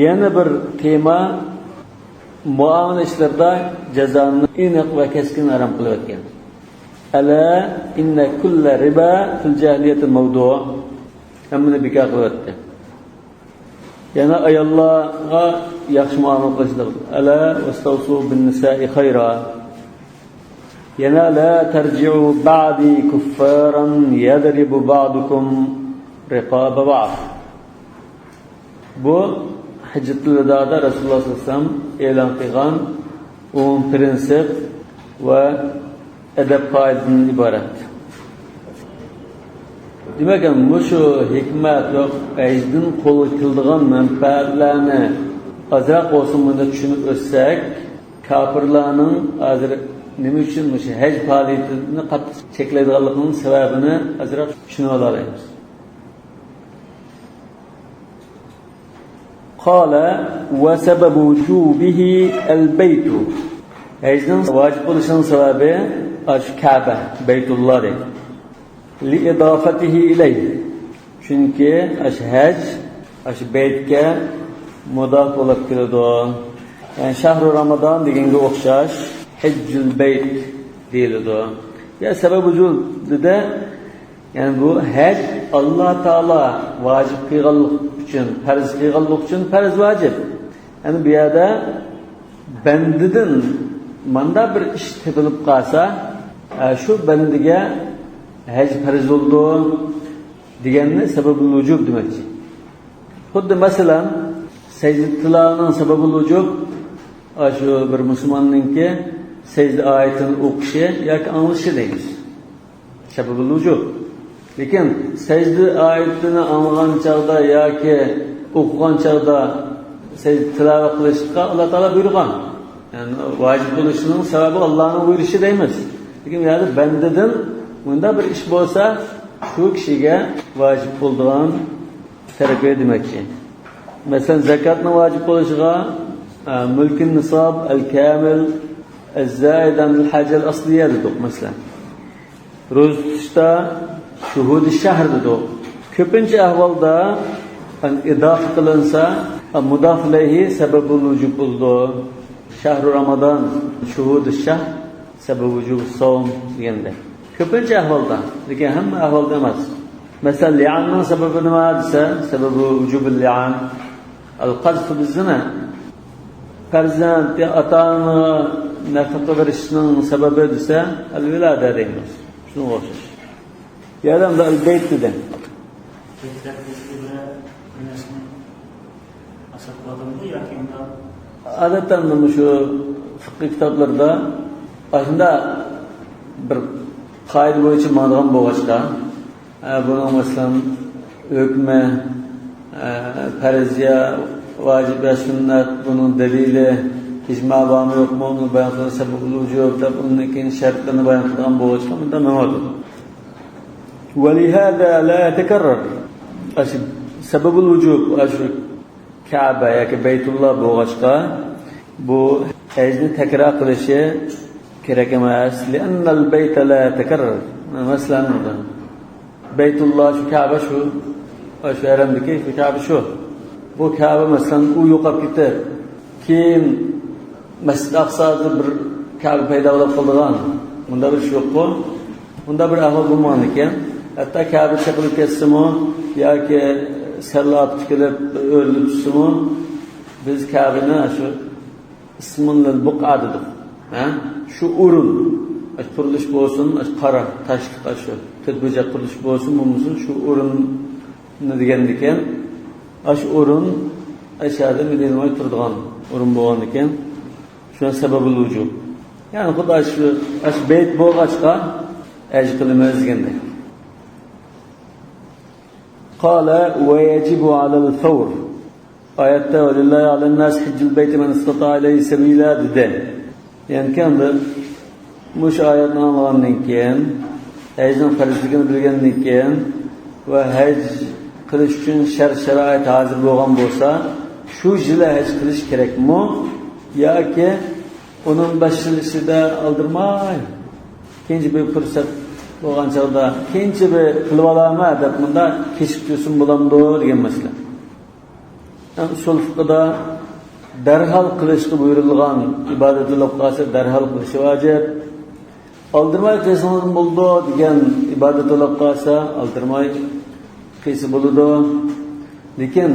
يەنە بىر تېما، مۇئامىلە ئىشلىرىدا جازانى ئېنىق ۋە كەسكىن ھارام قىلىۋەتكەن. ألا إن كل ربا في الجاهلية موضوع. ھەممىنى بىكار قىلىۋەتتى. يەنە ئاياللارغا ياخشى مۇئامىلە قىلىشلىق. ئەلا ۋەستەۋسۇ بىننىسائى خەيرا. يەنە لا تەرجىئۇ بەئدى كۇففارەن يەزرىبۇ بەئدۇكۇم رىقابە بەئد. بۇ ھەججەتۇل ۋىدادا رەسۇلۇللاھ سەللەللاھۇ ئەلەيھى ۋەسەللەم ئېلان قىلغان ئومۇمىي پىرىنسىپ ۋە ئەدەپ قائىدىدىن ئىبارەت. دېمەك، مۇشۇ ھېكمەت ۋە ھەجدىن قولغا كېلىدىغان مەنپەئەتلەرنى ئازراق بولسىمۇ مۇنداق چۈشىنىپ ئۆتسەك، كاپىرلارنىڭ ھازىر نېمە ئۈچۈن مۇشۇ ھەج پائالىيىتىنى قاتتىق چەكلەيدىغانلىقىنىڭ سەۋەبىنى ئازراق چۈشىنىۋالالايمىز. قال وسبب وجوبه البيت. ھەجنىڭ ۋاجىپ بولۇشىنىڭ سەۋەبى ئاشۇ كەبە، بەيتۇللا دەيدۇ. لإضافته إليه. چۈنكى ئاشۇ ھەج ئاشۇ بەيتكە مۇداپ بولۇپ كېلىدۇ. يەنى شەھرۇ رامازان دېگەنگە ئوخشاش، ھەججۇل بەيت دېيىلىدۇ. يا سەۋەب ۋۇجۇب دېدى. يەنى بۇ ھەج ئاللا تائالا ۋاجىپ قىلغانلىق ئۈچۈن، پەرز قىلغانلىق ئۈچۈن پەرز ۋاجىپ. يەنى بۇ يەردە بەندىدىن ماندا بىر ئىش تېپىلىپ قالسا، ئە، شۇ بەندىگە ھەج پەرز بولىدۇ دېگەننى سەۋەبۇل ۋۇجۇب دېمەكچى. خۇددى مەسىلەن، سەجدە تىلاۋىنىڭ سەۋەبۇل ۋۇجۇب، ئاشۇ بىر مۇسۇلماننىڭكى سەجدە ئايىتىنى ئوقۇشى ياكى ئاڭلىشى دەيمىز. سەۋەبۇل ۋۇجۇب. لېكىن سەجدە ئايىتىنى ئاڭلىغان چاغدا ياكى ئوقۇغان چاغدا سەجدە تىلاۋەت قىلىشقا ئاللا تائالا بۇيرۇغان. يەنى ۋاجىپ بولۇشىنىڭ سەۋەبى ئاللانىڭ بۇيرۇشى دەيمىز. لېكىن بۇ يەردە بەندىدىن مۇنداق بىر ئىش بولسا، شۇ كىشىگە ۋاجىپ بولىدىغان تەرىپى دېمەكچى. مەسىلەن، زاكاتنىڭ ۋاجىپ بولۇشىغا، ئە، مۇلكىن نىساب، ئەل كامىل، ئەز زائىد ئەنىل ھاجەل ئەسلىيە دېدۇق، مەسىلەن. روزا تۇتۇشتا شۇھۇدى شەھر دېدۇق. كۆپىنچە ئەھۋالدا، ئەن، ئىداپە قىلىنسا، ئە، مۇداف ئىلەيھى سەۋەبۇل ۋۇجۇب بولىدۇ. شەھرۇ رامازان، شۇھۇدى شەھر، سەۋەبۇ ۋۇجۇبۇ سەۋم دېگەندەك. كۆپىنچە ئەھۋالدا، لېكىن ھەممە ئەھۋالدا ئەمەس. مەسىلەن، لىئاننىڭ سەۋەبى نېمە دېسە، سەۋەبۇ ۋۇجۇبۇل لىئان، ئەل قەزفۇ بىززىنا. پەرزەنت يا ئاتا-ئانىغا نەپىقە بېرىشنىڭ سەۋەبى دېسە، ئەل ۋىلادە دەيمىز. شۇنىڭغا ئوخشاش. يا ئادەم ئەل بەيت دېدى. ئادەتتە مۇشۇ فىقھىي كىتابلىرىدا ئاشۇنداق بىر قائىدە بويىچە ماڭىدىغان بولغاچقا، ئە، بۇنىڭ، مەسىلەن، ھۆكمى، ئە، پەرز يا ۋاجىپ يا سۈننەت، بۇنىڭ دەلىلى، ئىجما بارمۇ يوقمۇ، ئۇنى بايان قىلىدۇ، سەۋەبۇل ۋۇجۇب دەپ، ئۇندىن كېيىن شەرتلىرىنى بايان قىلىدىغان بولغاچقا، مۇنداق مېڭىۋاتىدۇ. ولهذا لا يتكرر. ئاشۇ سەۋەبۇل ۋۇجۇب، ئاشۇ كەبە ياكى بەيتۇللا بولغاچقا، بۇ ھەجنى تەكرار قىلىشى كېرەك ئەمەس. لأن البيت لا يتكرر. مەسىلەن، بەيتۇللا شۇ كەبە شۇ، شۇ ھەرەمدىكى شۇ كەبە شۇ. بۇ كەبە، مەسىلەن، ئۇ يوقاپ كېتىپ، كېيىن مەسجىد ئەقسادا بىر كەبە پەيدا بولۇپ قالىدىغان، مۇنداق بىر ئىش يوققۇ. مۇنداق بىر ئەھۋال بولمىغاندىكىن، ھەتتا كەبە چېقىلىپ كەتسىمۇ ياكى سەل ئارتۇق كېلىپ ئۆرۈلۈپ چۈشسىمۇ، بىز كەبىنى شۇ ئىسمۇن لىل بۇقئا دېدۇق. ھە؟ شۇ ئورۇن، ئاشۇ قۇرۇلۇش بولسۇن، ئاشۇ قارا تاشلىق، ئاشۇ تۆت بۇرجەك قۇرۇلۇش بولسۇن، بولمىسۇن، شۇ ئورۇننى دېگەندىكىن، ئاشۇ ئورۇن ئەشەدە مىدىنىماي تۇرىدىغان ئورۇن بولغاندىكىن، شۇ سەۋەبۇل ۋۇجۇب. يەنى خۇددى شۇ، شۇ بەيت بولغاچقا، ھەج قىلىمىز دېگەندەك. قال ويجب على الفور. ئايەتتە ولله على الناس حج البيت من استطاع إليه سبيلا دېدى. يەنى كەمدە مۇشۇ ئايەتنى ئاڭلىغاندىن كېيىن، ھەجنىڭ پەرزلىكىنى بىلگەندىن كېيىن ۋە ھەج قىلىش ئۈچۈن شەرت-شارائىت ھازىر بولغان بولسا، شۇ يىلى ھەج قىلىش كېرەكمۇ؟ ياكى ئون بەش يىل ئىچىدە ئالدىرىماي، كېيىنچە بىر پۇرسەت بولغان چاغدا، كېيىنچە بىر قىلىۋالارمەن دەپ مۇنداق كېچىكتۈرسىمۇ بولامدۇ دېگەن مەسىلە. ئۇسۇل فىقىدا دەرھال قىلىشقا بۇيرۇلغان ئىبادەت بولۇپ قالسا، دەرھال قىلىشى ۋاجىپ. ئالدىرىماي قىلسىڭىزمۇ بولىدۇ دېگەن ئىبادەت بولۇپ قالسا، ئالدىرىماي قىلسا بولىدۇ. لېكىن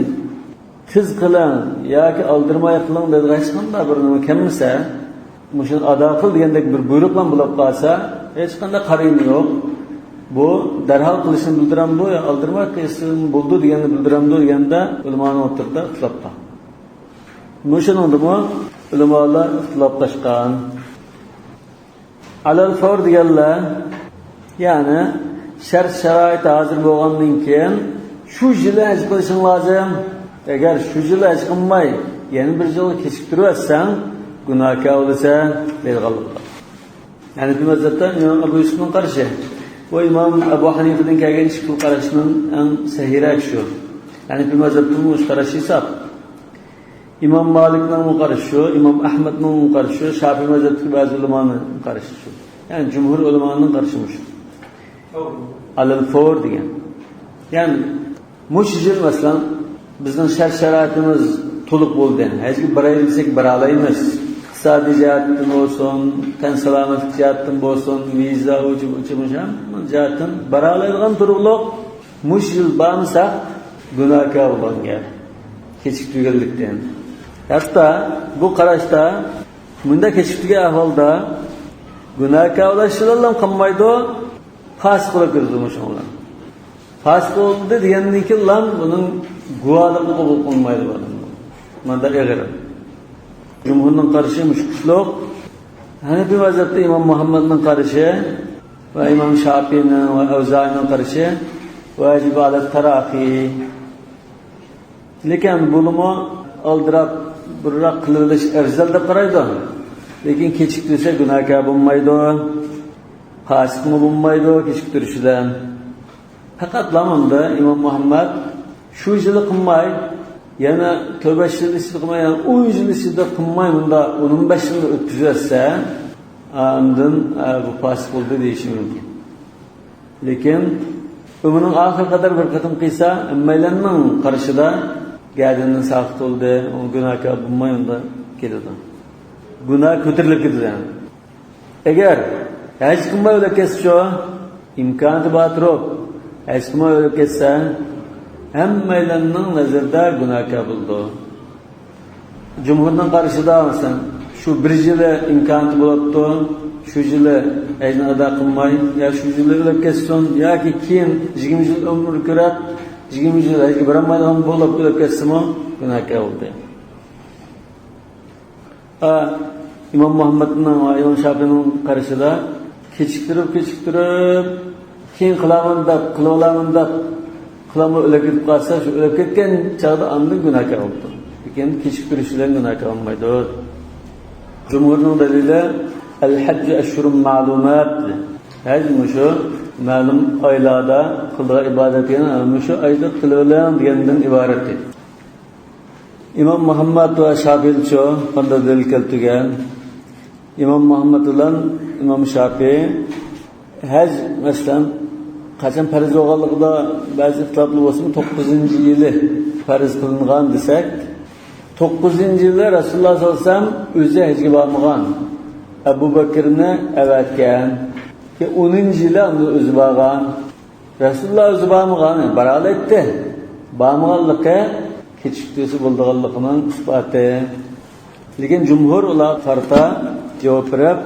تېز قىلىڭ ياكى ئالدىرىماي قىلىڭ دەيدىغان ھېچقانداق بىر نېمە كەلمىسە، مۇشۇنى ئادا قىل دېگەندەك بىر بۇيرۇقلام بولۇپ قالسا، ھېچقانداق قارىيىمى يوق. بۇ دەرھال قىلىشنى بىلدۈرەمدۇ يا ئالدىرىماي قىلسىمۇ بولىدۇ دېگەننى بىلدۈرەمدۇ دېگەندە ئۆلىمانىڭ ئوتتۇرىدا ئىختىلاپ بار. مۇشۇنىڭدىمۇ ئۆلىمالار ئىختىلاپلاشقان. ئەلەل فور دېگەنلەر، يەنى شەرت-شارائىت ھازىر بولغاندىن كېيىن شۇ يىلى ھەج قىلىشىڭ لازىم. ئەگەر شۇ يىلى ھەج قىلماي، يەنە بىر يىلغا كېچىكتۈرۈۋەتسەڭ، گۇناھكار بولىسەن دەيدىغانلىقى. ھەنەفىي مەزھەپتە ئىمام ئەبۇ يۈسۈفنىڭ قارىشى. بۇ ئىمام ئەبۇ ھەنىفىدىن كەلگەن ئىككى خىل قاراشنىڭ ئەڭ سەھىھرەك شۇ. ھەنەفىي مەزھەپتىمۇ مۇشۇ قاراش ھېساب. ئىمام مالىكنىڭمۇ قارىشى شۇ، ئىمام ئەھمەدنىڭمۇ قارىشى شۇ، شاپىئىي مەزھەپتىكى بەزى ئۆلىمانىڭ قارىشى شۇ. يەنى جۇمھۇر ئۆلىمانىڭ قارىشى مۇشۇ. ئەلەل فور دېگەن. يەنى مۇشۇ يىل، مەسىلەن، بىزنىڭ شەرت-شارائىتىمىز تولۇق بولدى. ھەجگە بارايلى دېسەك، بارالايمىز. ئىقتىسادىي جەھەتتىن بولسۇن، تەن سالامەتلىك جەھەتتىن بولسۇن، ۋىزا، ئۇچۇر، ئۇچۇر، ھەممە جەھەتتىن بارالايدىغان تۇرۇقلۇق. مۇشۇ يىل بارمىساق، گۇناھكار بولغان گەپ. كېچىكتۈرگەنلىكتىن. ھەتتا بۇ قاراشتا مۇنداق كېچىكتۈرگەن ئەھۋالدا گۇناھكار بولۇش بىلەنلا قالمايدۇ، پاسىق بولۇپ كېتىدۇ مۇشۇ بىلەن. پاسىق بولدى دېگەندىن كېيىنلا بۇنىڭ گۇۋاھلىقى قوبۇل قىلىنمايدۇ بۇ ئادەمنىڭ. مۇنداق ئېغىر. جۇمھۇرنىڭ قارىشى مۇشۇ قىشلىق. ھەنەفىي مەزھەپتە ئىمام مۇھەممەدنىڭ قارىشى ۋە ئىمام شاپىئىنىڭ ۋە ئەۋزائىنىڭ قارىشى ۋاجىب ئالەت تاراخىي. لېكىن بۇلىمۇ ئالدىراپ بۇرۇنراق قىلىۋېلىش ئەۋزەل دەپ قارايدۇ. لېكىن كېچىكتۈرسە گۇناھكار بولمايدۇ، پاسىقمۇ بولمايدۇ كېچىكتۈرۈشىدە. پەقەتلا مۇندا ئىمام مۇھەممەد شۇ يىلى قىلماي، يەنە تۆت بەش يىل ئىچىدە قىلماي، يەنە ئون يىل ئىچىدە قىلماي، مۇندا ئون بەش يىلنى ئۆتكۈزۈۋەتسە، ئاندىن، ئە، بۇ پاسىق بولدى دېيىشى مۇمكىن. لېكىن ئۆمرىنىڭ ئاخىرى قەدەر بىر قېتىم قىلسا، ھەممەيلەننىڭ قارىشىدا گەدىنىدىن ساقىت بولدى، ئۇ گۇناھكار بولماي ئۇندا كېلىدۇ. گۇناھ كۆتۈرۈلۈپ كېتىدۇ. ئەگەر ھەج قىلماي ئۆلۈپ كەتسىچۇ، ئىمكانىيىتى بار تۇرۇپ، ھەج قىلماي ئۆلۈپ كەتسە، ھەممەيلەننىڭ نەزىرىدە گۇناھكار بولىدۇ. جۇمھۇرنىڭ قارىشىدا، مەسىلەن، شۇ بىر يىلى ئىمكانىيىتى بولۇپتۇ، شۇ يىلى ھەجنى ئادا قىلماي، يا شۇ يىلى ئۆلۈپ كەتسۇن، ياكى كېيىن يىگىرمە يىل ئۆمۈر كۆرۈپ، يىگىرمە يىل ھەجگە بارالمايدىغان بولۇپ ئۆلۈپ كەتسىمۇ، گۇناھكار بولدى. ئا، ئىمام مۇھەممەدنىڭ ۋە ئىمام شاپىئىنىڭ قارىشىدا كېچىكتۈرۈپ، كېچىكتۈرۈپ، كېيىن قىلارمەن دەپ، قىلىۋالارمەن دەپ، قىلالماي ئۆلۈپ كېتىپ قالسا، شۇ ئۆلۈپ كەتكەن چاغدا ئاندىن گۇناھكار بولىدۇ. لېكىن كېچىكتۈرۈش بىلەن گۇناھكار بولمايدۇ. جۇمھۇرنىڭ دەلىلى، «ئەل ھەججۇ ئەشھۇرۇن مەلۇمات». ھەج مۇشۇ مەلۇم ئايلاردا قىلىدىغان ئىبادەت، يەنى مۇشۇ ئايدا قىلىۋېلىڭ دېگەندىن ئىبارەت. ئىمام مۇھەممەد ۋە شاپىئىچۇ قانداق دەلىل كەلتۈرگەن؟ ئىمام مۇھەممەد بىلەن ئىمام شاپىئى ھەج، مەسىلەن، قاچان پەرز بولغانلىقىدا بەزى ئىختىلاپلار بولسىمۇ، توققۇزىنچى يىلى پەرز قىلىنغان دېسەك، توققۇزىنچى يىلى رەسۇلۇللاھ سەللەللاھۇ ئەلەيھى ۋەسەللەم ئۆزى ھەجگە بارمىغان، ئەبۇ بەكرىنى ئەۋەتكەن. كېيىن ئونىنچى يىلى ئاندىن ئۆزى بارغان. رەسۇلۇللاھ ئۆزى بارمىغان، بارالايتتى. بارمىغانلىقى كېچىكتۈرسە بولىدىغانلىقىنىڭ ئىسپاتى. لېكىن جۇمھۇر ئۇلارغا قارىتا جاۋاب بېرىپ،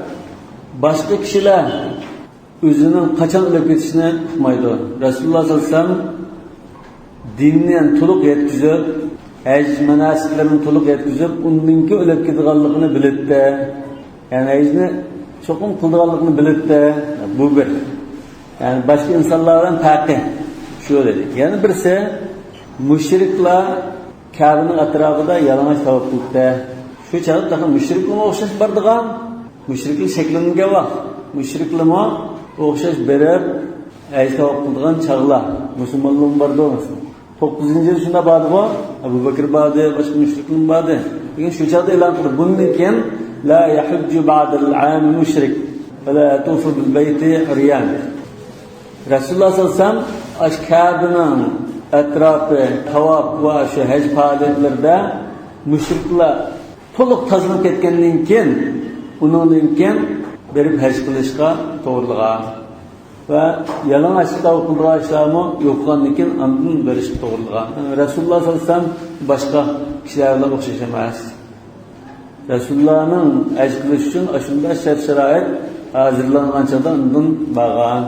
باشقا كىشىلەر ئۆزىنىڭ قاچان ئۆلۈپ كېتىشىنى ئۇقمايدۇ. رەسۇلۇللاھ سەللەللاھۇ ئەلەيھى ۋەسەللەم دىننى، يەنى، تولۇق يەتكۈزۈپ، ھەج ماناسىكلىرىنى تولۇق يەتكۈزۈپ، ئۇندىن كېيىن ئۆلۈپ كېتىدىغانلىقىنى بىلەتتى. يەنى ھەجنى چوقۇم قىلىدىغانلىقىنى بىلەتتى. بۇ بىر. يەنى باشقا ئىنسانلار بىلەن پەرقى شۇ دېدى. يەنە بىرسى، مۇشرىكلار كەبىنىڭ ئەتراپىدا يالىڭاچ تاۋاپ قىلىپتۇ. شۇ چاغدا تېخى مۇشرىكلارغا ئوخشاش بارىدىغان، مۇشرىكلار شەكىللەنگەن ۋاقىت، مۇشرىكلارمۇ ئوخشاش بېرىپ ھەج تاۋاپ قىلىدىغان چاغلار، مۇسۇلمانلارمۇ بارىدۇ مەسىلەن. توققۇزىنچى يىل شۇنداق باردىغۇ، ئەبۇ بەكرى باردى، باشقا مۇشرىكلارمۇ باردى. لېكىن شۇ چاغدا ئېلان قىلدى، بۇندىن كېيىن لا يەھۇججۇ بەئدەل ئامى مۇشرىك ۋە لا يەتۇفۇ بىل بەيتى ئۇريان. رەسۇلۇللاھ سەللەللاھۇ ئەلەيھى ۋەسەللەم ئاشۇ كەبىنىڭ ئەتراپى، تاۋاپ ۋە شۇ ھەج پائالىيەتلىرىدە مۇشرىكلار تولۇق تازىلىنىپ كەتكەندىن كېيىن، ئۇنىڭدىن كېيىن بېرىپ ھەج قىلىشقا توغرىلىغان. ۋە يالىڭاچلىقتا قىلىدىغان ئىشلارمۇ يوقىغاندىن كېيىن ئاندىن بېرىشقا توغرىلىغان. رەسۇلۇللا ساللاللاھۇ ئەلەيھى ۋەسەللەم باشقا كىشىلەر بىلەن ئوخشاش ئەمەس. رەسۇلۇللانىڭ ھەج قىلىش ئۈچۈن ئاشۇنداق شەرت-شارائىت ھازىرلانغان چاغدا ئاندىن بارغان.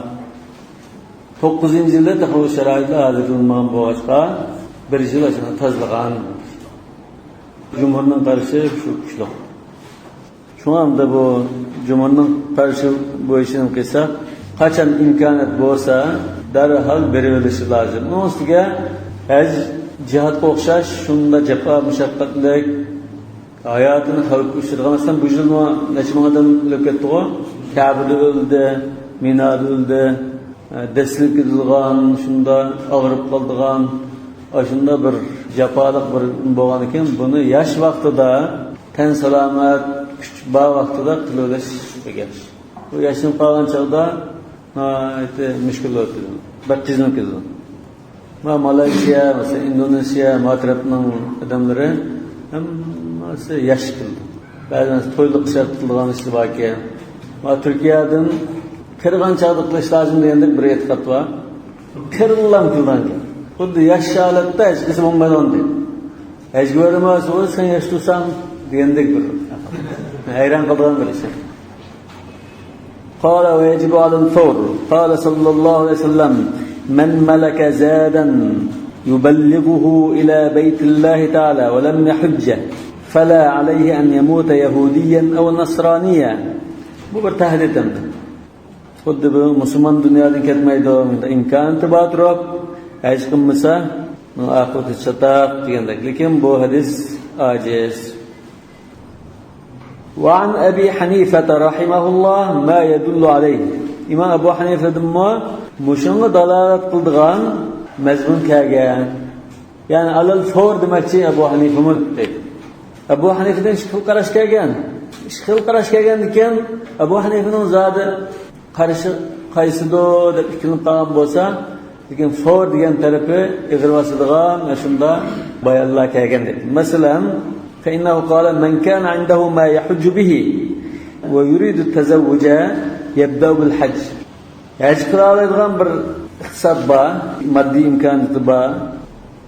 توققۇزىنچى يىلى تېخى ئۇ شارائىتلار ھازىرلانمىغان بولغاچقا، بىر يىل ئاشۇنى تازىلىغان. جۇمھۇرنىڭ قارىشى شۇ كۈچلۈك. شۇڭا ئەمدى بۇ جۇمھۇرنىڭ قارىشى بويىچە قىلساق، قاچان ئىمكانىيەت بولسا، دەرھال بېرىۋېلىشى لازىم. ئۇنىڭ ئۈستىگە ھەج جىھادقا ئوخشاش شۇنداق جاپا مۇشەققەتلىك، ھاياتىنى خەۋپكە ئۇچرىتىدىغان. مەسىلەن، بۇ يىلمۇ نەچچە مىڭ ئادەم ئۆلۈپ كەتتىغۇ؟ كەبىدە ئۆلدى، مىنادا ئۆلدى. دەسسىلىپ كېتىدىغان، شۇنداق ئاغرىپ قالىدىغان، ئاشۇنداق بىر جاپالىق بىر بولغاندىكىن، بۇنى ياش ۋاقتىدا، تەن سالامەت، كۈچ بار ۋاقتىدا قىلىۋېلىش بەك ياخشى. بۇ ياشىنىپ قالغان چاغدا ناھايىتى مۈشكۈل بولۇپ كېتىدۇ. بەك قىينىلىپ كېتىدۇ. ما مالايشىيا، مەسىلەن، ئىندونېزىيا، ما تەرەپنىڭ ئادەملىرى ھەممىسى ياش كېلىدۇ. بەزىدە تويلۇق شەرت قىلىدىغان ئىشلار باركەن. ما تۈركىيەدىن قېرىغان چاغدا قىلىش لازىم دېگەندەك بىر ئېتىقاد بار. قېرىللام قىلىدىغان گەپ. خۇددى ياش ھالەتتە ھېچقىسى بولمايدىغان دەيدۇ. ھەجگە بارماس، ئۇ سەن ياش تۇرساڭ دېگەندەك بىر. ھەيران قالىدىغان بىر ئىش. قال ويجب على الفور. قال صلى الله عليه وسلم: من ملك زادا يبلغه إلى بيت الله تعالى ولم يحج فلا عليه أن يموت يهوديا أو نصرانيا. بۇ بىر تەھدىت ئەمدى. خۇددى بۇ مۇسۇلمان دۇنيادىن كەتمەيدۇ، ئىمكانىيىتى بار تۇرۇپ، ھەج قىلمىسا، ئاقىۋىتى چاتاق دېگەندەك. لېكىن بۇ ھەدىس ئاجىز. وعن أبي حنيفة رحمه الله ما يدل عليه. ئىمام ئەبۇ ھەنىفىدىنمۇ مۇشۇنىڭغا دالالەت قىلىدىغان مەزمۇن كەلگەن. يەنى على الفور دېمەكچى ئەبۇ ھەنىفىمۇ دەيدۇ. ئەبۇ ھەنىفىدىن ئىككى خىل قاراش كەلگەن. ئىككى خىل قاراش كەلگەندىكىن، ئەبۇ ھەنىفىنىڭ زادى قارىشى قايسىدۇ دەپ ئىككىلىنىپ قالغان بولسا، لېكىن فور دېگەن تەرىپى ئېغىر باسىدىغان ئاشۇنداق بايانلار كەلگەن دەيدۇ. مەسىلەن، فإنه قال: من كان عنده ما يحج به ويريد التزوج يبدأ بالحج. ھەج قىلالايدىغان بىر ئىقتىساد بار، ماددىي ئىمكانىيىتى بار.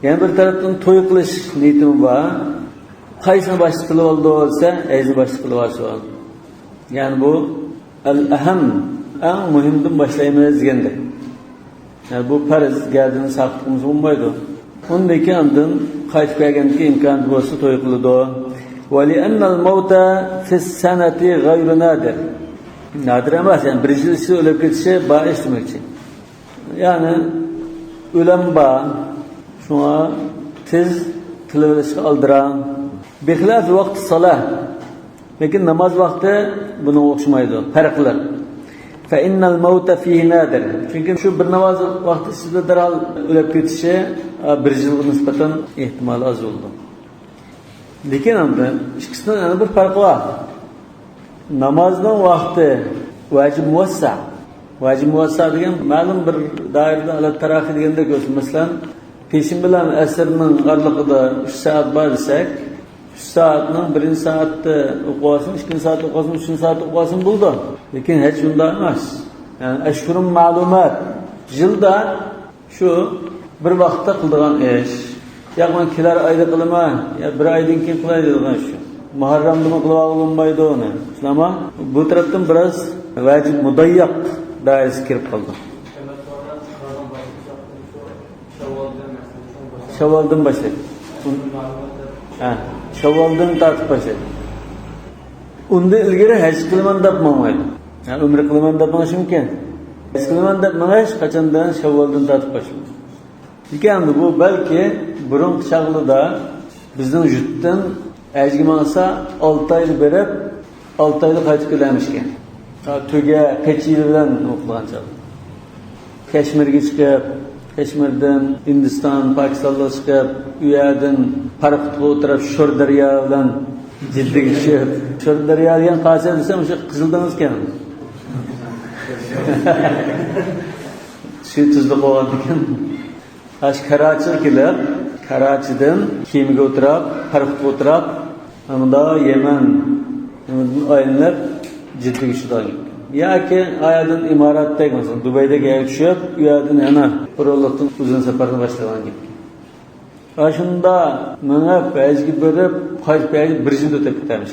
يەنە بىر تەرەپتىن توي قىلىش نىيىتىمۇ بار. قايسىنى باشتا قىلىۋالىدۇ دېسە، ھەجنى باشتا قىلىۋالسۇن. يەنى بۇ ئەل ئەھەم، ئەڭ مۇھىمدىن باشلايمىز دېگەندەك. يەنى بۇ پەرز، گەدىنى ساقىت قىلمىسا بولمايدۇ. ئۇندىن كېيىن ئاندىن قايتىپ كەلگەندىكى ئىمكانى بولسا توي قىلىدۇ. ولأن الموت في السنة غير نادر. نادىر ئەمەس، يەنى بىر يىل ئىچىدە ئۆلۈپ كېتىشى بار ئىش دېمەكچى. يەنى ئۆلەم بار، شۇڭا تېز قىلىۋېلىشقا ئالدىراڭ. بخلاف وقت الصلاة. لېكىن ناماز ۋاقتى بۇنىڭغا ئوخشىمايدۇ، پەرقلىق. فإن الموت فيه نادر. چۈنكى شۇ بىر ناماز ۋاقتى ئىچىدە دەرھال ئۆلۈپ كېتىشى، ئا، بىر يىلغا نىسبەتەن ئېھتىمالى ئاز بولىدۇ. لېكىن ئەمدى ئىككىسىنىڭ يەنە بىر پەرقى بار. نامازنىڭ ۋاقتى ۋاجىب مۇۋەسسە. ۋاجىب مۇۋەسسە دېگەن مەلۇم بىر دائىرىدە ئەلەت تاراخىي دېگەندەك بولسۇن. مەسىلەن، پېشىن بىلەن ئەسىرنىڭ ئارىلىقىدا ئۈچ سائەت بار دېسەك، ئۈچ سائەتنىڭ بىرىنچى سائەتتە ئوقۇۋالسۇن، ئىككىنچى سائەتتە ئوقۇۋالسۇن، ئۈچىنچى سائەتتە ئوقۇۋالسۇن بولىدۇ. لېكىن ھەج ئۇنداق ئەمەس. يەنى ئەشھۇرۇن مەلۇمات، يىلدا شۇ بىر ۋاقىتتا قىلىدىغان ئىش. ياق، مەن كېلەر ئايدا قىلىمەن، يا بىر ئايدىن كېيىن قىلاي دەيدىغان ئىش. مۇھەررەمدىمۇ قىلىۋالغىلى بولمايدۇ ئۇنى. شۇنداقمۇ؟ بۇ تەرەپتىن بىراز ۋاجىب مۇدەييەق دائىرىسىگە كىرىپ قالدى. شاۋۋالدىن باشلايدۇ. ھە، شاۋۋالدىن تارتىپ باشلايدۇ. ئۇندىن ئىلگىرى ھەج قىلىمەن دەپ ماڭمايدۇ. يەنى ئۆمرە قىلىمەن دەپ مېڭىشى مۇمكىن. ھەج قىلىمەن دەپ مېڭىش قاچاندىن؟ شاۋۋالدىن تارتىپ باشلىنىدۇ. لېكىن ئەمدى بۇ بەلكى بۇرۇنقى چاغلىدا بىزنىڭ يۇرتتىن ھەجگە ماڭسا، ئالتە ئايدا بېرىپ، ئالتە ئايدا قايتىپ كېلەرمىشكەن. ھە، تۆگە قېچى بىلەن ئوقۇلغان چاغدا. كەشمىرگە چىقىپ، كەشمىردىن ھىندىستان، پاكىستانغا چىقىپ، ئۇ يەردىن پاراخوتقا ئولتۇرۇپ، شور دەريا بىلەن جىددىگە چۈشۈپ، شور دەريا دېگەن قايسى دېسەم، ئاشۇ قىزىل دېڭىز ئىكەن. سۈيى تۇزلۇق بولغاندىكىن، ئاشۇ كاراچىغا كېلىپ، كاراچىدىن كېمىگە ئولتۇرۇپ، پاراخوتقا ئولتۇرۇپ، ئاندىن يەمەن، يەمەندىن ئايلىنىپ، جىددىگە چۈشىدىغان گەپ. ياكى ئايەردىن ئىمارەتتەك، مەسىلەن، دۇبەيدەك يەرگە چۈشۈپ، ئۇ يەردىن يەنە بىر يوللۇقتىن ئۇزۇن سەپەرنى باشلىغان گەپ. ئاشۇنداق مېڭىپ، ھەجگە بېرىپ، قايتىپ كەلگەچكە بىر يىل ئۆتۈپ كېتەرمىش.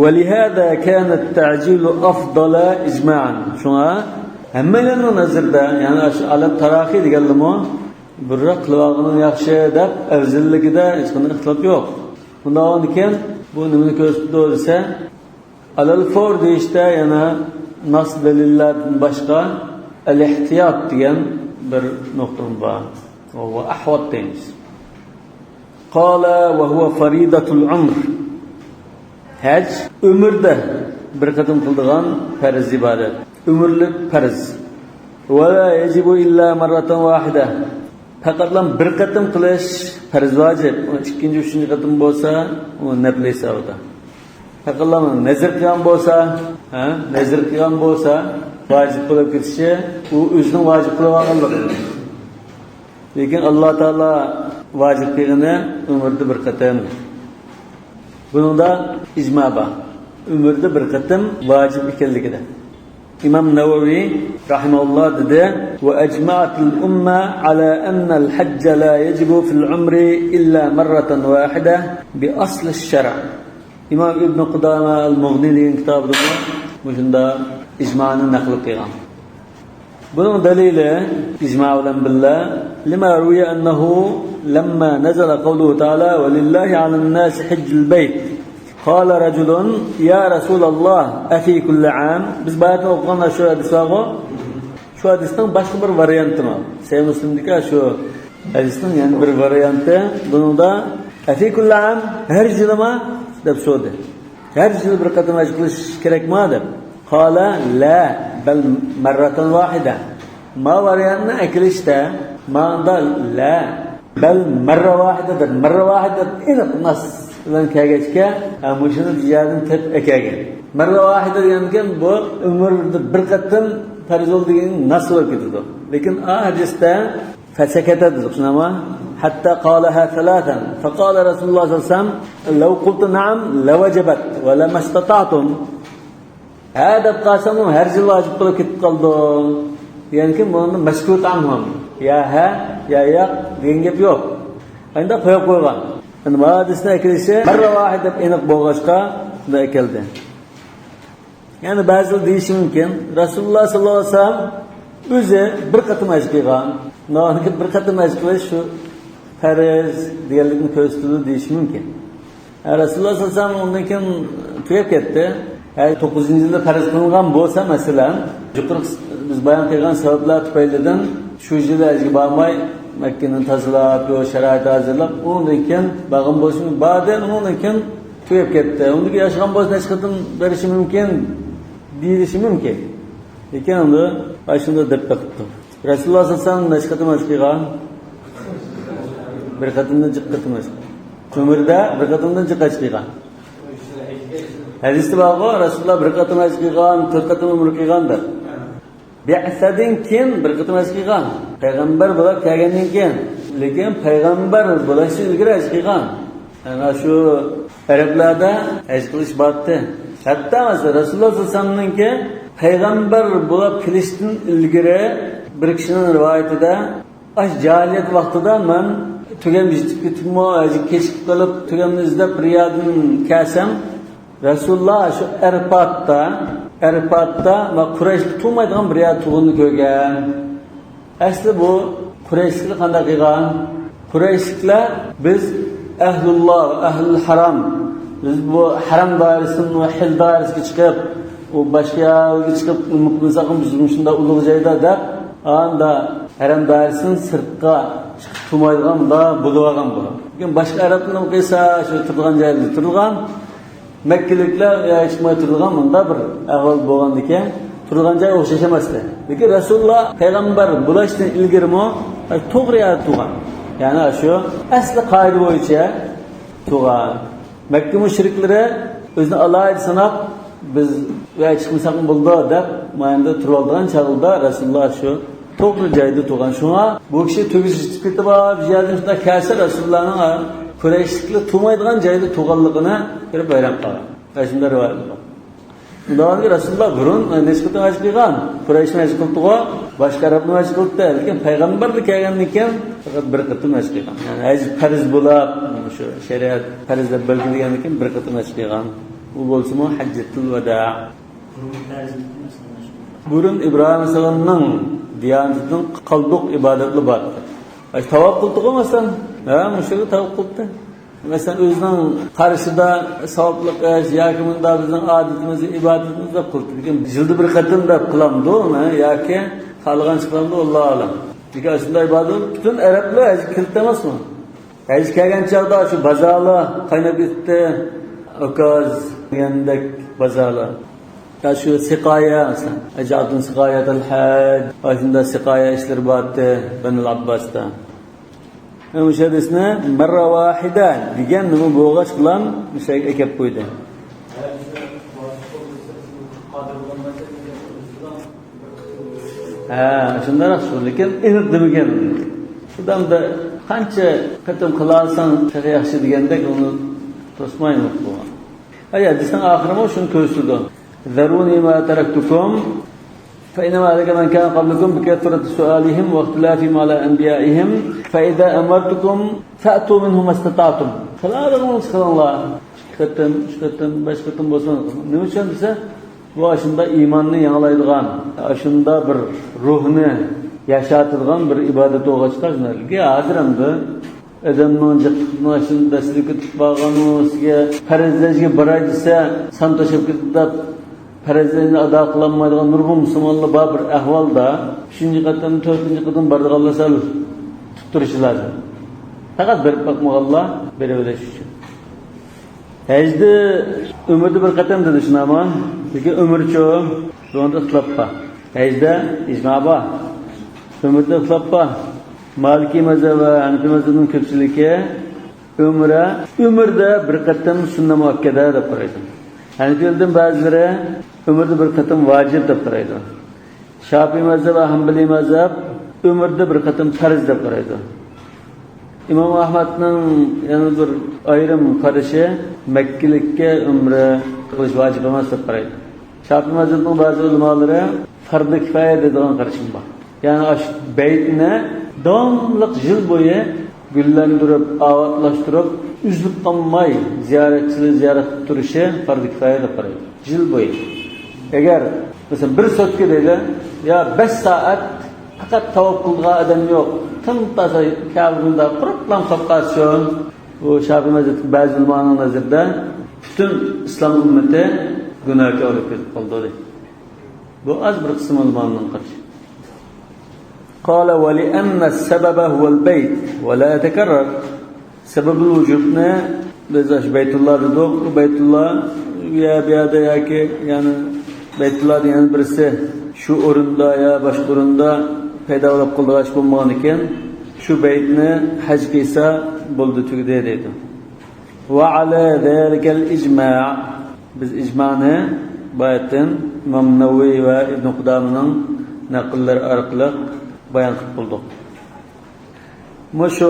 ولهذا كان التعجيل أفضل إجماعا. شۇڭا ھەممەيلەننىڭ نەزىرىدە، يەنى ئاشۇ ئالەم تاراخىي دېگەنلىمۇ بۇرۇنراق قىلىۋالغىنىڭ ياخشى دەپ ئەۋزەللىكىدە ھېچقانداق ئىختىلاپ يوق. بۇنداق بولغاندىكىن بۇ نېمىنى كۆرسىتىدۇ دېسە، ئەلەل فور دېيىشتە يەنە ناس دەلىللەردىن باشقا ئەل ئېھتىيات دېگەن بىر نۇقتىمۇ بار. ۋە ئەھۋات دەيمىز. قال وهو فريضة العمر. ھەج ئۆمۈردە بىر قېتىم قىلىدىغان پەرز ئىبادەت. ئۆمۈرلۈك پەرز. ولا يجب إلا مرة واحدة. پەقەتلا بىر قېتىم قىلىش پەرز ۋاجىپ. ئۇ ئىككىنچى، ئۈچىنچى قېتىم بولسا، ئۇ نەپلى ھېسابىدا. پەقەتلا نەزىر قىلغان بولسا، ھە، نەزىر قىلغان بولسا، ۋاجىپ بولۇپ كېتىشى، ئۇ ئۆزىنىڭ ۋاجىپ قىلىۋالغانلىقى. لېكىن ئاللا تائالا ۋاجىپ قىلغىنى ئۆمرىدە بىر قېتىم. بۇنىڭدا ئىجما بار. ئۆمرىدە بىر قېتىم ۋاجىپ ئىكەنلىكىدە. ئىمام نەۋەۋى رەھىمەھۇللا دېدى: وأجمعت الأمة على أن الحج لا يجب في العمر إلا مرة واحدة بأصل الشرع. ئىمام ئىبن قۇدامە ئەل مۇغنى دېگەن كىتابىدىمۇ مۇشۇنداق ئىجمانى نەقىل قىلغان. بۇنىڭ دەلىلى ئىجما بىلەن بىللە، لما روي أنه لما نزل قوله تعالى: ولله على الناس حج البيت، قال رجل: يا رسول الله، أفي كل عام؟ بىز باياتىن ئوقۇغان شۇ ھەدىس بارغۇ، شۇ ھەدىسنىڭ باشقا بىر ۋارىيانتى بار. سەھىھ مۇسلىمدىكى شۇ ھەدىسنىڭ يەنە بىر ۋارىيانتى. بۇنىڭدا: أفي كل عام؟ ھەر يىلىما؟ دەپ سورىدى. ھەر يىلى بىر قېتىم ھەج قىلىش كېرەكما دەپ. قال: لا، بل مرة واحدة. ما ۋارىيانتنى ئەكېلىشتە، ماندا لا، بل مرة واحدة دەپ، مرة واحدة دەپ ئېنىق ناس بىلەن كەلگەچكە، ھە، مۇشۇنى بۇ يەردىن تېپىپ ئەكەلگەن. مرة واحدة دېگەنكەن بۇ ئۆمۈردە بىر قېتىم پەرز بولىدىغان ناس بولۇپ كېتىدۇ. لېكىن ئا ھەدىستە فسكت دېدۇق، شۇنداقمۇ؟ حتى قالها ثلاثا. فقال رسول الله صلى الله عليه وسلم: لو قلت نعم لوجبت ولما استطعتم. ھە دەپ قالساڭ، ھەر يىل ۋاجىپ بولۇپ كېتىپ قالىدۇ. دېگەنكىن بۇنىڭدا مەسكۇت ئانھۇم. يا ھە، يا ياق دېگەن گەپ يوق. ئەندى قويۇپ قويغان. ئەنە بۇ ھەدىسنى ئەكېلىشى مەررە ۋاھىد دەپ ئېنىق بولغاچقا، شۇنداق ئەكەلدى. يەنى بەزىلەر دېيىشى مۇمكىن، رەسۇلۇللا ساللاللاھۇ ئەلەيھى ۋەسەللەم ئۆزى بىر قېتىم ھەج قىلغان. ناھايىتى بىر قېتىم ھەج قىلىش شۇ پەرز دېگەنلىكنى كۆرسىتىدۇ دېيىشى مۇمكىن. ھە، رەسۇلۇللا ساللاللاھۇ ئەلەيھى ۋەسەللەم ئۇندىن كېيىن تۈگەپ كەتتى. ھە، توققۇزىنچى يىلدا پەرز قىلىنغان بولسا، مەسىلەن، يۇقىرىقى بىز بايان قىلغان سەۋەبلەر تۈپەيلىدىن شۇ يىلى ھەجگە بارماي، مەككىنى تازىلاپ، يول شارائىتى ھازىرلاپ، ئۇنىڭدىن كېيىن بارغان بولسا باردى، ئۇنىڭدىن كېيىن تۈگەپ كەتتى. ئۇندىكى ياشىغان بولسا نەچچە قېتىم بېرىشى مۇمكىن دېيىلىشى مۇمكىن. لېكىن ئۇندا ئاشۇنداق دەپ بېقىپتۇ. رەسۇلۇللا ساللاللاھۇ ئەلەيھى ۋەسەللەم نەچچە قېتىم ھەج قىلغان؟ بىر قېتىمدىن جىق قېتىم ھەج قىلغان. ئۆمرىدە بىر قېتىمدىن جىق ھەج قىلغان. ھەدىستە بارغۇ، رەسۇلۇللا بىر قېتىم ھەج قىلغان، تۆت قېتىم ئۆمرە قىلغان دەپ. بىئسەدىن كېيىن بىر قېتىم ھەج قىلغان. پەيغەمبەر بولاپ كەلگەندىن كېيىن. لېكىن پەيغەمبەر بولۇشتىن ئىلگىرى ھەج قىلغان. ئەنە شۇ ئەرەبلەردە ھەج قىلىش بارتتى. ھەتتا مەسىلەن، رەسۇلۇللا ساللاللاھۇ ئەلەيھى ۋەسەللەمنىڭكى پەيغەمبەر بولاپ كېلىشتىن ئىلگىرى بىر كىشىنىڭ رىۋايىتىدە، ئاشۇ جاھىلىيەت ۋاقتىدا مەن تۆگەم يېتىپ كېتىپمۇ، ھەجگە كېچىكىپ قېلىپ، تۆگەمنى ئىزدەپ بىر يەردىن كەلسەم، رەسۇلۇللا شۇ ئەرپاتتا، ئەرپاتتا ۋە قۇرەيشلەر تۇغمايدىغان بىر يەردە تۇغۇلغىنىنى كۆرگەن. ئەسلى بۇ قۇرەيشلىكلەر قانداق قىلغان؟ قۇرەيشلىكلەر، بىز ئەھلۇللا، ئەھلۇل ھەرەم، بىز بۇ ھەرەم دائىرىسىدىن ھىل دائىرىسىگە چىقىپ، ئۇ باشقا يەرگە چىقىپ نېمە قىلساق، بىز مۇشۇنداق ئۇلۇغ جايدا دەپ، ئاندا ھەرەم دائىرىسىدىن سىرتقا چىقىپ تۇرمايدىغان مۇنداق بولۇۋالغان بۇ. لېكىن باشقا ئەرەبلەر نېمە قىلسا، شۇ تۇرىدىغان جايدا تۇرىدىغان. مەككىلىكلەر يا چىقماي تۇرىدىغان مۇنداق بىر ئەھۋال بولغاندىكىن، تۇرىدىغان جاي ئوخشاش ئەمەستى. لېكىن رەسۇلۇللا پەيغەمبەر بولۇشتىن ئىلگىرىمۇ توغرا يەردە تۇرغان. يەنى شۇ ئەسلى قائىدە بويىچە تۇرغان. مەككە مۇشرىكلىرى ئۆزىنى ئالاھىدە ساناپ، بىز يا چىقمىساقمۇ بولىدۇ دەپ، مايامدا تۇرۇۋالىدىغان چاغدا رەسۇلۇللا شۇ توغرا جايدا تۇرغان. شۇڭا بۇ كىشى تۆگىسى يېتىپ كېتىپ، بۇ يەردىن شۇنداق كەلسە، رەسۇلۇللانىڭ قۇرەيشلىكلەر تۇرمايدىغان جايدا تۇرغانلىقىنى كۆرۈپ ھەيران قالغان. ئاشۇنداق رىۋايەت بار. ئۇنداق رەسۇلۇللاھ بۇرۇن نەچچە قېتىم ھەج قىلغان؟ قۇرەيشمۇ ھەج قىلدىغۇ، باشقا ئەرەبمۇ ھەج قىلدى. لېكىن پەيغەمبەر كەلگەندىن كېيىن پەقەت بىر قېتىم ھەج قىلغان. يەنى ھەج پەرز بولاپ، شۇ شەرىئەت پەرز دەپ بەلگىلىگەندىن كېيىن بىر قېتىم ھەج قىلغان. ئۇ بولسىمۇ ھەججەتۇل ۋادا. بۇرۇن ئىبراھىم ئەلەيھىسسالامنىڭ دىيانىتىدىن قالدۇق ئىبادەتلەر بار. ئاي، تاۋاپ قىلدىغۇ، مەسىلەن. ھە، مۇشۇ يەردە تاۋاپ قىلدى. مەسىلەن، ئۆزىنىڭ قارىشىدا ساۋابلىق ئىش ياكى مۇنداق بىزنىڭ ئادىتىمىز، ئىبادىتىمىز دەپ قىلدى. لېكىن يىلدا بىر قېتىم دەپ قىلامدۇ، ھە، ياكى خالىغانچە قىلامدۇ، ئاللاھۇ ئەلەم. لېكىن ئاشۇنداق ئىبادەت پۈتۈن ئەرەبلەر ھەجگە كېلىدۇ ئەمەسمۇ؟ ھەج كەلگەن چاغدا شۇ بازارلار قايناپ كېتىتتى. ئوكاز دېگەندەك بازارلار. يا شۇ سىقايە، مەسىلەن، ئەجەلتۇم سىقايەتەل ھەج، ئاشۇنداق سىقايە ئىشلىرى بارتى بەنۇل ئابباستا. مۇشۇ ھەدىسنى مەررە ۋاھىدە دېگەن نېمە بولغاچقىلا مۇشۇ يەرگە ئەكەپ قويدى. ھە، شۇنداق شۇ، لېكىن ئېنىق دېمىگەن. خۇدامدا قانچە قېتىم قىلالىساڭ تېخى ياخشى دېگەندەك، ئۇنى توسماي ئېنىق قىلغان. ئەي، ھەدىسنىڭ ئاخىرىمۇ شۇنى كۆرسىتىدۇ. ذروني ما تركتكم فإنما هلك من كان قبلكم بكثرة سؤالهم واختلافهم على أنبيائهم فإذا أمرتكم فأتوا منه ما استطعتم. قىلالىغىنىڭىزنى قىلىڭلار. ئىككى قېتىم، ئۈچ قېتىم، بەش قېتىم بولسۇن. نېمە ئۈچۈن دېسە، بۇ ئاشۇنداق ئىماننى يېڭىلايدىغان، ئاشۇنداق بىر روھنى ياشاتىدىغان بىر ئىبادەت بولغاچقا، شۇنداق. ھازىر ئەمدى ئادەمنىڭ جىقلىقىنى ئاشۇنداق دەسسىلىپ كېتىپ بارغان، ئۇنىڭ ئۈستىگە پەرزلەرگە باراي دېسە، سان توشۇپ كېتىدۇ دەپ، پەرزلەرنى ئادا قىلالمايدىغان نۇرغۇن مۇسۇلمانلار بار بىر ئەھۋالدا، ئۈچىنچى قېتىم، تۆتىنچى قېتىم بارىدىغانلار سەل تۇتۇپ تۇرۇشى لازىم. پەقەت بېرىپ باقمىغانلار بېرىۋېلىش ئۈچۈن. ھەجدە ئۆمۈردە بىر قېتىم دېدى، شۇنداقمۇ؟ لېكىن ئۆمۈرچۇ؟ بۇنىڭدا ئىختىلاپ بار. ھەجدە ئىجما بار. ئۆمۈردە ئىختىلاپ بار. مالىكىي مەزھەپ ۋە ھەنىپىي مەزھەپنىڭ كۆپچىلىكى ئۆمرە، ئۆمۈردە بىر قېتىم سۈننە مۇئەككەدە دەپ قارايدۇ. ھەنىپىيلەردىن بەزىلىرى ئۆمۈردە بىر قېتىم ۋاجىپ دەپ قارايدۇ. شاپىئىي مەزھەپ ۋە ھەمبىلىي مەزھەپ ئۆمۈردە بىر قېتىم پەرز دەپ قارايدۇ. ئىمام ئەھمەدنىڭ يەنە بىر ئايرىم قارىشى مەككىلىككە ئۆمرە قىلىش ۋاجىپ ئەمەس دەپ قارايدۇ. شاپىئىي مەزھەپنىڭ بەزى ئۆلىمالىرى پەردى كىپايە دەيدىغان قارىشىمۇ بار. يەنى ئاشۇ بەيتنى داۋاملىق يىل بويى گۈللەندۈرۈپ، ئاۋاتلاشتۇرۇپ، ئۈزۈلۈپ قالماي زىيارەتچىلەر زىيارەت قىلىپ تۇرۇشى پەردى كىپايە دەپ قارايدۇ. يىل بويى. ئەگەر، مەسىلەن، بىر سوتكا دەيلى، يا بەش سائەت پەقەت تاۋاپ قىلىدىغان ئادەم يوق، تىمتاسا كەبىنىڭدە قۇرۇپلا قاپقاچسۇن. بۇ شاپىئىي مەزھەپتىكى بەزى ئۆلىمانىڭ نەزىرىدە پۈتۈن ئىسلام ئۈممىتى گۇناھكار بولۇپ كېتىپ قالىدۇ، دەيدۇ. بۇ ئاز بىر قىسىم ئۆلىمانىڭ قارىشى. قال: ولأن السبب هو البيت ولا يتكرر. سەبەبۇل ۋۇجۇبنى بىز ئاشۇ بەيتۇللا دېدۇق. بۇ بەيتۇللا يا بۇ يەردە ياكى يەنە بەيتۇللادىن يەنە بىرسى شۇ ئورۇندا يا باشقا ئورۇندا پەيدا بولۇپ قالىدىغان ئىش بولمىغان ئىكەن، شۇ بەيتنى ھەج قىلسا بولدى، تۈگىدى دەيدۇ. وعلى ذلك الإجماع. بىز ئىجمانى باياتىن ئىمام نەۋەۋى ۋە ئىبنى قۇدامىنىڭ نەقىللىرى ئارقىلىق بايان قىلىپ بولدۇق. مۇشۇ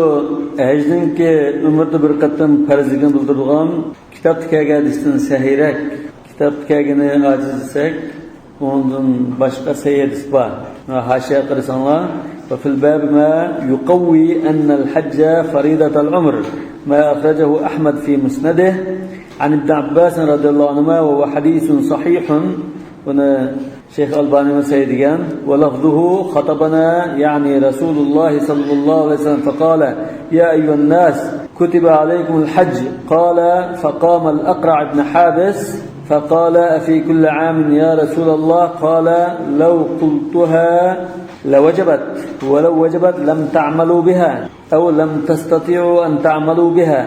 ھەجنىڭكى ئۆمۈردە بىر قېتىم پەرزلىكىنى بىلدۈرىدىغان كىتابتا كەلگەن ھەدىستىن سەھىھرەك، كىتابتا كەلگىنى ئاجىز دېسەك، ئۇنىڭدىن باشقا سەھىھ ھەدىس بار. ھاشىيە قارىساڭلار، وفي الباب ما يقوي أن الحج فريضة العمر، ما أخرجه أحمد في مسنده عن ابن عباس رضي الله عنهما وهو حديث صحيح. بۇنى شەيخ ئەلبانىمۇ سەھىھ دېگەن. ولفظه خطبنا، يعني رسول الله صلى الله عليه وسلم، فقال: يا أيها الناس، كتب عليكم الحج. قال: فقام الأقرع بن حابس فقال: أفي كل عام يا رسول الله؟ قال: لو قلتها لوجبت، ولو وجبت لم تعملوا بها، أو لم تستطيعوا أن تعملوا بها.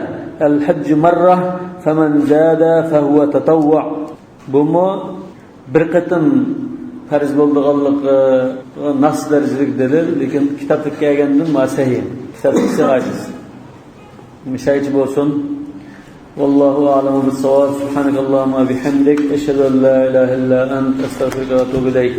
الحج مرة، فمن زاد فهو تطوع. بۇمۇ بىر قېتىم پەرز بولىدىغانلىقىغا ناس دەرىجىلىك دەلىل، لېكىن كىتابتا كەلگەندىن ما سەھىھ، كىتابتىكىسى ئاجىز. مۇشۇ يەرگىچە بولسۇن. والله أعلم بالصواب. سبحانك اللهم وبحمدك، أشهد أن لا إله إلا أنت، أستغفرك وأتوب إليك.